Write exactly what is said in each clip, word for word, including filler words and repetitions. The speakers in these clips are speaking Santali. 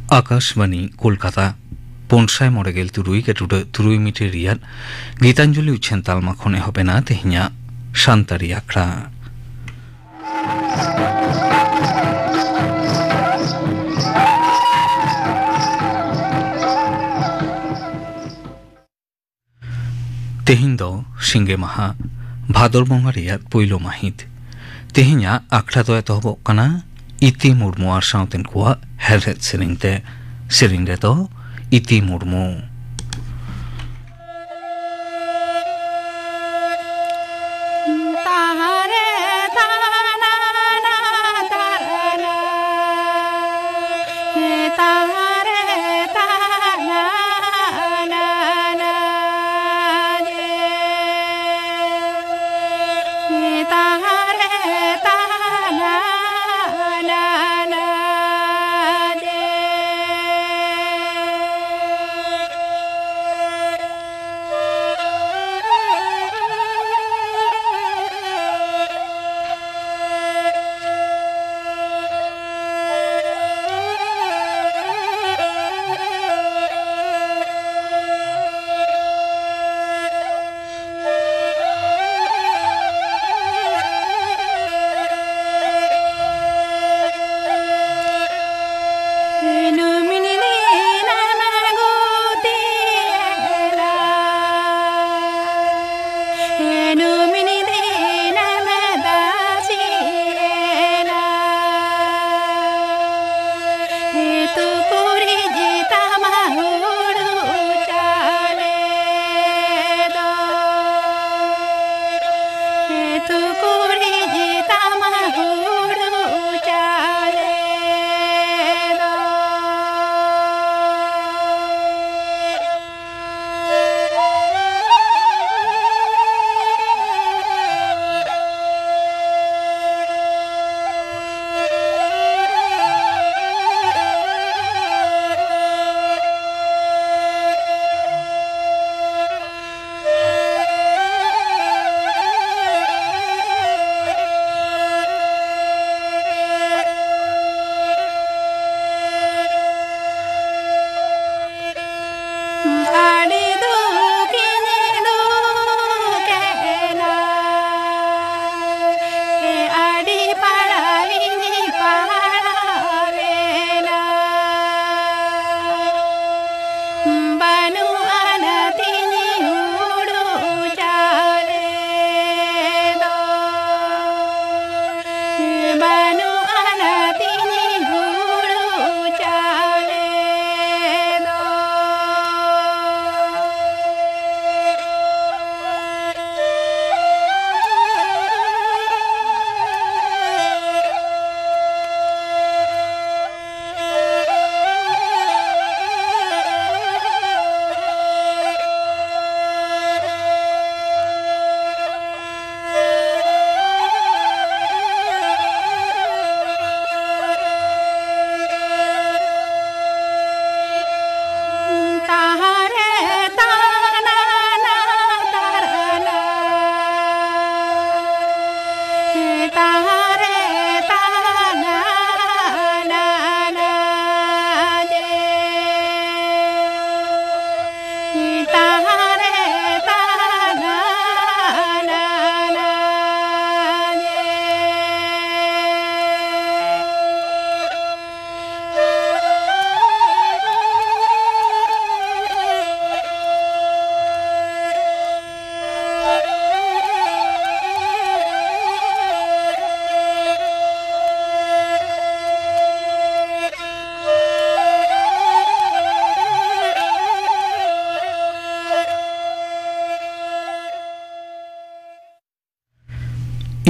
ᱟᱠᱟᱥᱵᱟᱱᱤ ᱠᱳᱞᱠᱟᱛᱟ᱾ ᱯᱩᱱ ᱥᱟᱭ ᱢᱚᱬᱮ ᱜᱮᱞ ᱛᱩᱨᱩᱭ ᱜᱮ ᱴᱩᱰᱟᱹᱜ ᱛᱩᱨᱩᱭ ᱢᱤᱴᱟᱨ ᱨᱮᱭᱟᱜ ᱜᱤᱛᱟᱧᱡᱚᱞᱤ ᱩᱪᱷᱟᱹᱱ ᱛᱟᱞᱢᱟ ᱠᱷᱚᱱ ᱮᱦᱚᱵ ᱮᱱᱟ ᱛᱮᱦᱮᱧᱟᱜ ᱥᱟᱱᱛᱟᱲᱤ ᱟᱠᱷᱲᱟ᱾ ᱛᱮᱦᱮᱧ ᱫᱚ ᱥᱤᱸᱜᱮ ᱢᱟᱦᱟ, ᱵᱷᱟᱫᱚᱨ ᱵᱚᱸᱜᱟ ᱨᱮᱭᱟᱜ ᱯᱩᱭᱞᱩ ᱢᱟᱹᱦᱤᱛ᱾ ᱛᱮᱦᱮᱧᱟᱜ ᱟᱠᱷᱲᱟ ᱫᱚ ᱮᱛᱚᱦᱚᱵᱚᱜ ᱠᱟᱱᱟ ᱤᱛᱤ ᱢᱩᱨᱢᱩ ᱟᱨ ᱥᱟᱶᱛᱮᱱ ᱠᱚᱣᱟᱜ ᱦᱮᱲᱦᱮᱫ ᱥᱮᱨᱮᱧ ᱛᱮ᱾ ᱥᱮᱨᱮᱧ ᱨᱮᱫᱚ ᱤᱛᱤ ᱢᱩᱨᱢᱩ᱾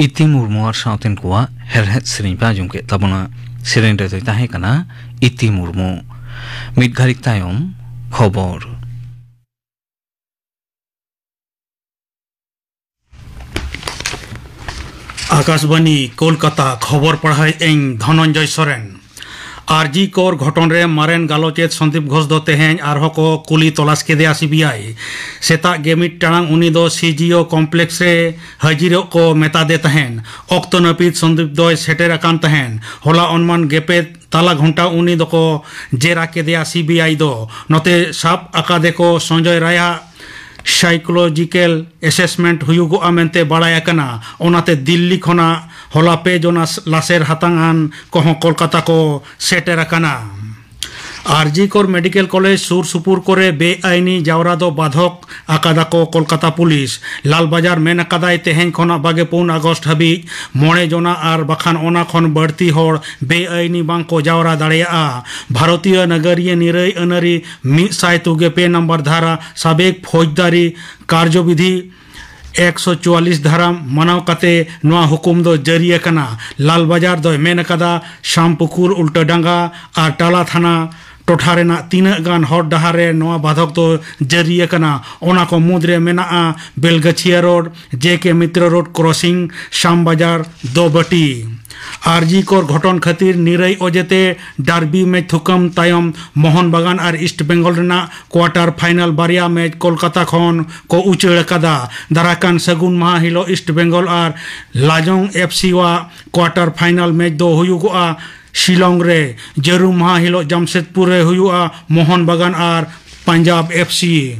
ᱤᱛᱤ ᱢᱩᱨᱢᱩ ᱟᱨ ᱥᱟᱶᱛᱮᱱ ᱠᱚᱣᱟᱜ ᱦᱮᱲᱦᱮᱫ ᱥᱮᱨᱮᱧ ᱯᱮ ᱟᱸᱡᱚᱢ ᱠᱮᱫ ᱛᱟᱵᱚᱱᱟ᱾ ᱥᱮᱨᱮᱧ ᱨᱮᱫᱚᱭ ᱛᱟᱦᱮᱸ ᱠᱟᱱᱟ ᱤᱛᱤ ᱢᱩᱨᱢᱩ᱾ ᱢᱤᱫ ᱜᱷᱟᱹᱲᱤᱠ ᱛᱟᱭᱚᱢ ᱠᱷᱚᱵᱚᱨ᱾ ᱟᱠᱟᱥᱵᱟᱱᱤ ᱠᱳᱞᱠᱟᱛᱟ, ᱠᱷᱚᱵᱚᱨ ᱯᱟᱲᱦᱟᱣᱮᱫ ᱟᱹᱧ ᱫᱷᱚᱱᱚᱱᱡᱚᱭ ᱥᱚᱨᱮᱱ᱾ ᱟᱨᱡᱤ ᱠᱚᱨ ᱜᱷᱚᱴᱚᱱ ᱨᱮ ᱢᱟᱨᱮᱱ ᱜᱟᱞᱚᱪᱮᱫ ᱥᱚᱱᱫᱤᱯ ᱜᱷᱳᱥ ᱫᱚ ᱛᱮᱦᱮᱧ ᱟᱨᱦᱚᱸ ᱠᱚ ᱠᱩᱞᱤ ᱛᱚᱞᱟᱥ ᱠᱮᱫᱮᱭᱟ ᱥᱤᱵᱤᱟᱭ᱾ ᱥᱮᱛᱟᱜ ᱜᱮ ᱢᱤᱫ ᱴᱟᱲᱟᱝ ᱩᱱᱤ ᱫᱚ ᱥᱤᱡᱤᱳ ᱠᱚᱢᱯᱞᱮᱠᱥ ᱨᱮ ᱦᱟᱹᱡᱤᱨᱚᱜ ᱠᱚ ᱢᱮᱛᱟᱫᱮ ᱛᱟᱦᱮᱸᱱ᱾ ᱚᱠᱛᱚ ᱱᱟᱹᱯᱤᱛ ᱥᱚᱱᱫᱤᱯ ᱫᱚᱭ ᱥᱮᱴᱮᱨ ᱟᱠᱟᱱ ᱛᱟᱦᱮᱸᱱ᱾ ᱦᱚᱞᱟ ᱚᱱᱢᱟᱱ ᱜᱮᱯᱮ ᱛᱟᱞᱟ ᱜᱷᱚᱱᱴᱟ ᱩᱱᱤ ᱫᱚᱠᱚ ᱡᱮᱨᱟ ᱠᱮᱫᱮᱭᱟ ᱥᱤᱵᱤᱟᱭ ᱫᱚ᱾ ᱱᱚᱛᱮ ᱥᱟᱵ ᱟᱠᱟᱫᱮ ᱠᱚ ᱥᱚᱧᱡᱚᱭ ᱨᱟᱭᱟᱜ ᱥᱟᱭᱠᱳᱞᱚᱡᱤᱠᱮᱞ ᱮᱥᱮᱥᱢᱮᱱᱴ ᱦᱩᱭᱩᱜᱚᱜᱼᱟ ᱢᱮᱱᱛᱮ ᱵᱟᱲᱟᱭ ᱟᱠᱟᱱᱟ᱾ ᱚᱱᱟᱛᱮ ᱫᱤᱞᱞᱤ ᱠᱷᱚᱱᱟᱜ ᱦᱚᱞᱟ ᱯᱮ ᱡᱚᱱᱟ ᱞᱟᱥᱮᱨ ᱦᱟᱛᱟᱝ ᱟᱱ ᱠᱚᱦᱚᱸ ᱠᱳᱞᱠᱟᱛᱟ ᱠᱚ ᱥᱮᱴᱮᱨ ᱟᱠᱟᱱᱟ᱾ ᱟᱨᱡᱤ ᱠᱚᱨ ᱢᱮᱰᱤᱠᱮᱞ ᱠᱚᱞᱮᱡᱽ ᱥᱩᱨ ᱥᱩᱯᱩᱨ ᱠᱚᱨᱮ ᱵᱮᱟᱭᱤᱱᱤ ᱡᱟᱣᱨᱟ ᱫᱚ ᱵᱟᱫᱷᱚᱠ ᱟᱠᱟᱫᱟ ᱠᱚ ᱠᱳᱞᱠᱟᱛᱟ ᱯᱩᱞᱤᱥ᱾ ᱞᱟᱞᱵᱟᱡᱟᱨ ᱢᱮᱱ ᱟᱠᱟᱫᱟᱭ, ᱛᱮᱦᱮᱧ ᱠᱷᱚᱱᱟᱜ ᱵᱟᱜᱮ ᱯᱩᱱ ᱟᱜᱚᱥᱴ ᱦᱟᱹᱵᱤᱡ ᱢᱚᱬᱮ ᱡᱚᱱᱟ ᱟᱨ ᱵᱟᱠᱷᱟᱱ ᱚᱱᱟ ᱠᱷᱚᱱ ᱵᱟᱹᱲᱛᱤ ᱦᱚᱲ ᱵᱮᱟᱭᱤᱱᱤ ᱵᱟᱝ ᱠᱚ ᱡᱟᱣᱨᱟ ᱫᱟᱲᱮᱭᱟᱜᱼᱟ᱾ ᱵᱷᱟᱨᱚᱛᱤᱭᱚ ᱱᱟᱜᱟᱨᱤᱭᱟᱹ ᱱᱤᱨᱟᱹᱭ ᱟᱹᱱᱟᱹᱨᱤ ᱢᱤᱫ ᱥᱟᱭ ᱛᱩᱜᱮ ᱯᱮ ᱱᱟᱢᱵᱟᱨ ᱫᱷᱟᱨᱟ ᱥᱟᱵᱮᱠ ᱯᱷᱳᱡᱽᱫᱟᱨᱤ ᱠᱟᱨᱡᱚᱵᱤᱫᱷᱤ ᱮᱠᱥᱚ ᱪᱩᱣᱟᱞᱤᱥ ᱫᱷᱟᱨᱟ ᱢᱟᱱᱟᱣ ᱠᱟᱛᱮ ᱱᱚᱣᱟ ᱦᱩᱠᱩᱢ ᱫᱚ ᱡᱟᱹᱨᱤ ᱟᱠᱟᱱᱟ᱾ ᱞᱟᱞᱵᱟᱡᱟᱨ ᱫᱚᱭ ᱢᱮᱱ ᱟᱠᱟᱫᱟ, ᱥᱟᱢᱯᱩᱠᱩᱨ, ᱩᱞᱴᱟᱰᱟᱸᱜᱟ ᱟᱨ ᱴᱟᱞᱟ ᱛᱷᱟᱱᱟ ᱴᱚᱴᱷᱟ ᱨᱮᱱᱟᱜ ᱛᱤᱱᱟᱹᱜ ᱜᱟᱱ ᱦᱚᱨ ᱰᱟᱦᱟᱨ ᱨᱮ ᱱᱚᱣᱟ ᱵᱟᱫᱷᱚᱠ ᱫᱚ ᱡᱟᱹᱨᱤ ᱟᱠᱟᱱᱟ᱾ ᱚᱱᱟ ᱠᱚ ᱢᱩᱫᱽᱨᱮ ᱢᱮᱱᱟᱜᱼᱟ ᱵᱮᱞᱜᱟᱪᱷᱤᱭᱟ ᱨᱳᱰ, ᱡᱮ ᱠᱮ ᱢᱤᱛᱨᱚ ᱨᱳᱰ ᱠᱨᱚᱥᱤᱝ, ᱥᱟᱢ ᱵᱟᱡᱟᱨ, ᱫᱚᱵᱟᱹᱴᱤ᱾ ᱟᱨᱡᱤ ᱠᱚᱨ ᱜᱷᱚᱴᱚᱱ ᱠᱷᱟᱹᱛᱤᱨ ᱱᱤᱨᱟᱹᱭ ᱚᱡᱮᱛᱮ ᱰᱟᱨᱵᱤ ᱢᱮᱪ ᱛᱷᱩᱠᱟᱹᱢ ᱛᱟᱭᱚᱢ ᱢᱳᱦᱚᱱ ᱵᱟᱜᱟᱱ ᱟᱨ ᱤᱥᱴ ᱵᱮᱝᱜᱚᱞ ᱨᱮᱱᱟᱜ ᱠᱳᱣᱟᱴᱟᱨ ᱯᱷᱟᱭᱱᱟᱞ ᱵᱟᱨᱭᱟ ᱢᱮᱪ ᱠᱳᱞᱠᱟᱛᱟ ᱠᱷᱚᱱ ᱠᱚ ᱩᱪᱟᱹᱲ ᱟᱠᱟᱫᱟ᱾ ᱫᱟᱨᱟᱭᱠᱟᱱ ᱥᱟᱹᱜᱩᱱ ᱢᱟᱦᱟ ᱦᱤᱞᱳᱜ ᱤᱥᱴ ᱵᱮᱝᱜᱚᱞ ᱟᱨ ᱞᱟᱡᱚᱝ ᱮᱯᱷ ᱥᱤ ᱣᱟᱜ ᱠᱳᱣᱟᱴᱟᱨ ᱯᱷᱟᱭᱱᱟᱞ ᱢᱮᱪ ᱫᱚ ᱦᱩᱭᱩᱜᱚᱜᱼᱟ ᱥᱤᱞᱚᱝ ᱨᱮ᱾ ᱡᱟᱹᱨᱩᱢ ᱢᱟᱦᱟ ᱦᱤᱞᱳᱜ ᱡᱟᱢᱥᱮᱫᱽᱯᱩᱨ ᱨᱮ ᱦᱩᱭᱩᱜᱼᱟ ᱢᱳᱦᱚᱱ ᱵᱟᱜᱟᱱ ᱟᱨ ᱯᱟᱧᱡᱟᱵᱽ ᱮᱯᱷ ᱥᱤ᱾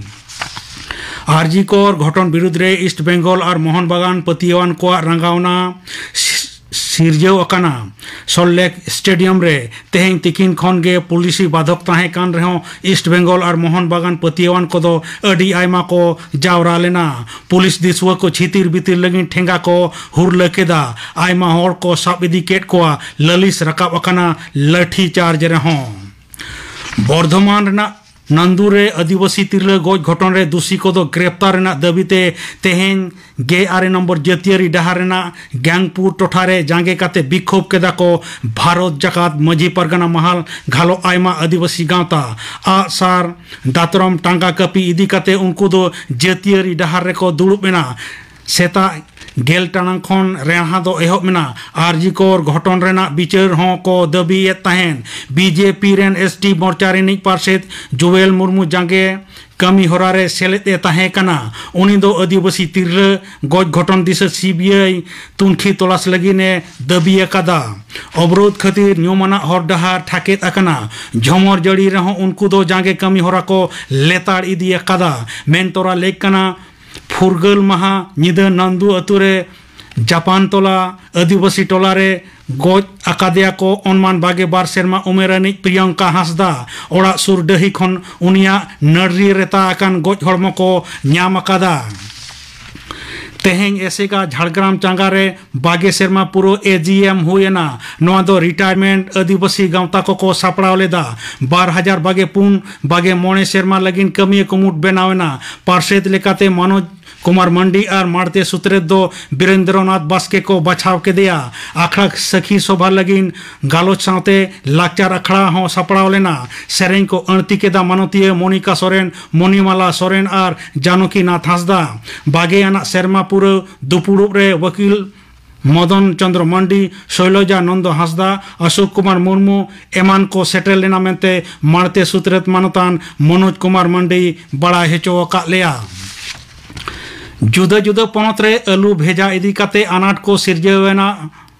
ᱟᱨᱡᱤ ᱠᱚᱨ ᱜᱷᱚᱴᱚᱱ ᱵᱤᱨᱩᱫᱽ ᱨᱮ ᱤᱥᱴ ᱵᱮᱝᱜᱚᱞ ᱟᱨ ᱢᱳᱦᱚᱱ ᱵᱟᱜᱟᱱ ᱯᱟᱹᱛᱭᱟᱹᱣᱟᱱ ᱠᱚᱣᱟᱜ ᱨᱟᱸᱜᱟᱣᱱᱟ ᱥᱤ-, ᱥᱤᱨᱡᱟᱹᱣ ᱟᱠᱟᱱᱟ᱾ ᱥᱚᱞᱴ ᱞᱮᱠ ᱥᱴᱮᱰᱤᱭᱟᱢ ᱨᱮ ᱛᱮᱦᱮᱧ ᱛᱤᱠᱤᱱ ᱠᱷᱚᱱ ᱜᱮ ᱯᱩᱞᱤᱥᱤ ᱵᱟᱫᱷᱚᱠ ᱛᱟᱦᱮᱸ ᱠᱟᱱ ᱨᱮᱦᱚᱸ, ᱤᱥᱴ ᱵᱮᱝᱜᱚᱞ ᱟᱨ ᱢᱳᱦᱚᱱ ᱵᱟᱜᱟᱱ ᱯᱟᱹᱛᱭᱟᱹᱣᱟᱱ ᱠᱚᱫᱚ ᱟᱹᱰᱤ ᱟᱭᱢᱟ ᱠᱚ ᱡᱟᱣᱨᱟ ᱞᱮᱱᱟ᱾ ᱯᱩᱞᱤᱥ ᱫᱤᱥᱩᱣᱟᱹ ᱠᱚ ᱪᱷᱤᱛᱤᱨ ᱵᱤᱛᱤᱨ ᱞᱟᱹᱜᱤᱫ ᱴᱷᱮᱸᱜᱟ ᱠᱚ ᱦᱩᱨᱞᱟᱹ ᱠᱮᱫᱟ᱾ ᱟᱭᱢᱟ ᱦᱚᱲ ᱠᱚ ᱥᱟᱵ ᱤᱫᱤ ᱠᱮᱫ ᱠᱚᱣᱟ᱾ ᱞᱟᱹᱞᱤᱥ ᱨᱟᱠᱟᱵ ᱟᱠᱟᱱᱟ ᱞᱟᱹᱴᱷᱤ ᱪᱟᱨᱡᱽ ᱨᱮᱦᱚᱸ᱾ ᱵᱚᱨᱫᱷᱚᱢᱟᱱ ᱨᱮᱱᱟᱜ ᱱᱟᱱᱫᱩ ᱨᱮ ᱟᱹᱫᱤᱵᱟᱹᱥᱤ ᱛᱤᱨᱞᱟᱹ ᱜᱚᱡ ᱜᱷᱚᱴᱚᱱ ᱨᱮ ᱫᱩᱥᱤ ᱠᱚᱫᱚ ᱜᱨᱮᱯᱛᱟᱨ ᱨᱮᱱᱟᱜ ᱫᱟᱹᱵᱤ ᱛᱮ ᱛᱮᱦᱮᱧ ᱜᱮᱞ ᱟᱨᱮ ᱱᱚᱢᱵᱚᱨ ᱡᱟᱹᱛᱤᱭᱟᱹᱨᱤ ᱰᱟᱦᱟᱨ ᱨᱮᱱᱟᱜ ᱜᱮᱝᱯᱩᱨ ᱴᱚᱴᱷᱟ ᱨᱮ ᱡᱟᱸᱜᱮ ᱠᱟᱛᱮ ᱵᱤᱠᱠᱷᱳᱵ ᱠᱮᱫᱟ ᱠᱚ ᱵᱷᱟᱨᱚᱛ ᱡᱟᱠᱟᱛ ᱢᱟᱹᱡᱷᱤ ᱯᱟᱨᱜᱟᱱᱟ ᱢᱟᱦᱟᱞ ᱜᱷᱟᱞᱚ ᱟᱭᱢᱟ ᱟᱹᱫᱤᱵᱟᱹᱥᱤ ᱜᱟᱶᱛᱟ᱾ ᱟᱜ ᱥᱟᱨ ᱫᱟᱛᱨᱚᱢ ᱴᱟᱸᱜᱟ ᱠᱟᱹᱯᱤ ᱤᱫᱤ ᱠᱟᱛᱮ ᱩᱱᱠᱩ ᱫᱚ ᱡᱟᱹᱛᱤᱭᱟᱹᱨᱤ ᱰᱟᱦᱟᱨ ᱨᱮᱠᱚ ᱫᱩᱲᱩᱵ ᱮᱱᱟ᱾ ᱥᱮᱛᱟᱜ ᱜᱮᱞ ᱴᱟᱲᱟᱝ ᱠᱷᱚᱱ ᱨᱮᱦᱟ ᱫᱚ ᱮᱦᱚᱵ ᱮᱱᱟ᱾ ᱟᱨᱡᱤᱠᱚᱨ ᱜᱷᱚᱴᱚᱱ ᱨᱮᱱᱟᱜ ᱵᱤᱪᱟᱹᱨ ᱦᱚᱸ ᱠᱚ ᱫᱟᱹᱵᱤᱭᱮᱫ ᱛᱟᱦᱮᱸᱱ᱾ ᱵᱤᱡᱮᱯᱤ ᱨᱮᱱ ᱮᱥᱴᱤ ᱢᱳᱨᱪᱟ ᱨᱤᱱᱤᱡ ᱯᱟᱨᱥᱮᱛ ᱡᱩᱣᱮᱞ ᱢᱩᱨᱢᱩ ᱡᱟᱸᱜᱮ ᱠᱟᱹᱢᱤ ᱦᱚᱨᱟ ᱨᱮ ᱥᱮᱞᱮᱫ ᱮ ᱛᱟᱦᱮᱸ ᱠᱟᱱᱟ᱾ ᱩᱱᱤ ᱫᱚ ᱟᱹᱫᱤᱵᱟᱹᱥᱤ ᱛᱤᱨᱞᱟᱹ ᱜᱚᱡ ᱜᱷᱚᱴᱚᱱ ᱫᱤᱥᱟᱹ ᱥᱤᱵᱤᱟᱭ ᱛᱩᱱᱠᱷᱤ ᱛᱚᱞᱟᱥ ᱞᱟᱹᱜᱤᱫ ᱮ ᱫᱟᱹᱵᱤ ᱟᱠᱟᱫᱟ᱾ ᱚᱵᱨᱳᱫᱷ ᱠᱷᱟᱹᱛᱤᱨ ᱧᱩᱢᱟᱱᱟᱜ ᱦᱚᱨ ᱰᱟᱦᱟᱨ ᱴᱷᱟᱠᱮᱫ ᱟᱠᱟᱱᱟ᱾ ᱡᱷᱚᱢᱚᱨ ᱡᱟᱹᱲᱤ ᱨᱮᱦᱚᱸ ᱩᱱᱠᱩ ᱫᱚ ᱡᱟᱸᱜᱮ ᱠᱟᱹᱢᱤ ᱦᱚᱨᱟ ᱠᱚ ᱞᱮᱛᱟᱲ ᱤᱫᱤ ᱟᱠᱟᱫᱟ᱾ ᱢᱮᱱ ᱛᱚᱨᱟ ᱞᱮᱠ ᱠᱟᱱᱟ, ᱯᱷᱩᱨᱜᱟᱹᱞ ᱢᱟᱦᱟ ᱧᱤᱫᱟᱹ ᱱᱟᱱᱫᱩ ᱟᱹᱛᱩ ᱨᱮ ᱡᱟᱯᱟᱱ ᱛᱚᱞᱟ ᱟᱹᱫᱤᱵᱟᱹᱥᱤ ᱴᱚᱞᱟ ᱨᱮ ᱜᱚᱡ ᱟᱠᱟᱫᱮᱭᱟ ᱠᱚ ᱚᱱᱢᱟᱱ ᱵᱟᱜᱮ ᱵᱟᱨ ᱥᱮᱨᱢᱟ ᱩᱢᱮᱨ ᱟᱹᱱᱤᱡ ᱯᱨᱤᱭᱚᱝᱠᱟ ᱦᱟᱸᱥᱫᱟ᱾ ᱚᱲᱟᱜ ᱥᱩᱨ ᱰᱟᱹᱦᱤ ᱠᱷᱚᱱ ᱩᱱᱤᱭᱟᱜ ᱱᱟᱹᱰᱨᱤ ᱨᱮᱛᱟ ᱟᱠᱟᱱ ᱜᱚᱡ ᱦᱚᱲᱢᱚ ᱠᱚ ᱧᱟᱢ ᱟᱠᱟᱫᱟ᱾ ᱛᱮᱦᱮᱧ ᱮᱥᱮᱠᱟ ᱡᱷᱟᱲᱜᱨᱟᱢ ᱪᱟᱸᱜᱟ ᱨᱮ ᱵᱟᱜᱮ ᱥᱮᱨᱢᱟ ᱯᱩᱨᱟᱹ ᱮ ᱡᱤ ᱮᱢ ᱦᱩᱭ ᱮᱱᱟ᱾ ᱱᱚᱣᱟ ᱫᱚ ᱨᱤᱴᱟᱭᱟᱨᱢᱮᱱᱴ ᱟᱹᱫᱤᱵᱟᱹᱥᱤ ᱜᱟᱶᱛᱟ ᱠᱚᱠᱚ ᱥᱟᱯᱲᱟᱣ ᱞᱮᱫᱟ᱾ ᱵᱟᱨ ᱦᱟᱡᱟᱨ ᱵᱟᱜᱮ ᱯᱩᱱ ᱵᱟᱜᱮ ᱢᱚᱬᱮ ᱥᱮᱨᱢᱟ ᱞᱟᱹᱜᱤᱫ ᱠᱟᱹᱢᱤᱭᱟᱹ ᱠᱩᱢᱩᱴ ᱵᱮᱱᱟᱣ ᱮᱱᱟ᱾ ᱯᱟᱨᱥᱮᱛ ᱞᱮᱠᱟᱛᱮ ᱢᱟᱱᱳᱡᱽ ᱠᱩᱢᱟᱨ ᱢᱟᱱᱰᱤ ᱟᱨ ᱢᱟᱲᱛᱮ ᱥᱩᱛᱨᱮᱛ ᱫᱚ ᱵᱤᱨᱮᱱᱫᱨᱚᱱᱟᱛᱷ ᱵᱟᱥᱠᱮ ᱠᱚ ᱵᱟᱪᱷᱟᱣ ᱠᱮᱫᱮᱭᱟ᱾ ᱟᱠᱷᱲᱟ ᱥᱟᱹᱠᱷᱤ ᱥᱚᱵᱷᱟ ᱞᱟᱹᱜᱤᱫ ᱜᱟᱞᱚᱪ ᱥᱟᱶᱛᱮ ᱞᱟᱠᱪᱟᱨ ᱟᱠᱷᱲᱟ ᱦᱚᱸ ᱥᱟᱯᱲᱟᱣ ᱞᱮᱱᱟ᱾ ᱥᱮᱨᱮᱧ ᱠᱚ ᱟᱹᱲᱛᱤ ᱠᱮᱫᱟ ᱢᱟᱱᱚᱛᱤᱭᱟᱹ ᱢᱚᱱᱤᱠᱟ ᱥᱚᱨᱮᱱ, ᱢᱚᱱᱤᱢᱟᱞᱟ ᱥᱚᱨᱮᱱ ᱟᱨ ᱡᱟᱱᱚᱠᱤᱱᱟᱛᱷ ᱦᱟᱸᱥᱫᱟ᱾ ᱵᱟᱜᱮ ᱟᱱᱟᱜ ᱥᱮᱨᱢᱟ ᱯᱩᱨᱟᱹᱣ ᱫᱩᱯᱩᱲᱩᱵ ᱨᱮ ᱣᱟᱹᱠᱤᱞ ᱢᱚᱫᱚᱱ ᱪᱚᱸᱫᱽᱨᱚ ᱢᱟᱱᱰᱤ, ᱥᱳᱭᱞᱚᱡᱟ ᱱᱚᱱᱫᱚ ᱦᱟᱸᱥᱫᱟ, ᱚᱥᱳᱠ ᱠᱩᱢᱟᱨ ᱢᱩᱨᱢᱩ ᱮᱢᱟᱱ ᱠᱚ ᱥᱮᱴᱮᱨ ᱞᱮᱱᱟ ᱢᱮᱱᱛᱮ ᱢᱟᱲᱛᱮ ᱥᱩᱛᱨᱮᱛ ᱢᱟᱱᱚᱛᱟᱱ ᱢᱚᱱᱳᱡᱽ ᱠᱩᱢᱟᱨ ᱢᱟᱱᱰᱤ ᱵᱟᱲᱟᱭ ᱦᱚᱪᱚ ᱟᱠᱟᱫ ᱞᱮᱭᱟ᱾ ᱡᱩᱫᱟᱹ ᱡᱩᱫᱟᱹ ᱯᱚᱱᱚᱛ ᱨᱮ ᱟᱹᱞᱩ ᱵᱷᱮᱡᱟ ᱤᱫᱤ ᱠᱟᱛᱮ ᱟᱱᱟᱴ ᱠᱚ ᱥᱤᱨᱡᱟᱹᱣ ᱮᱱᱟ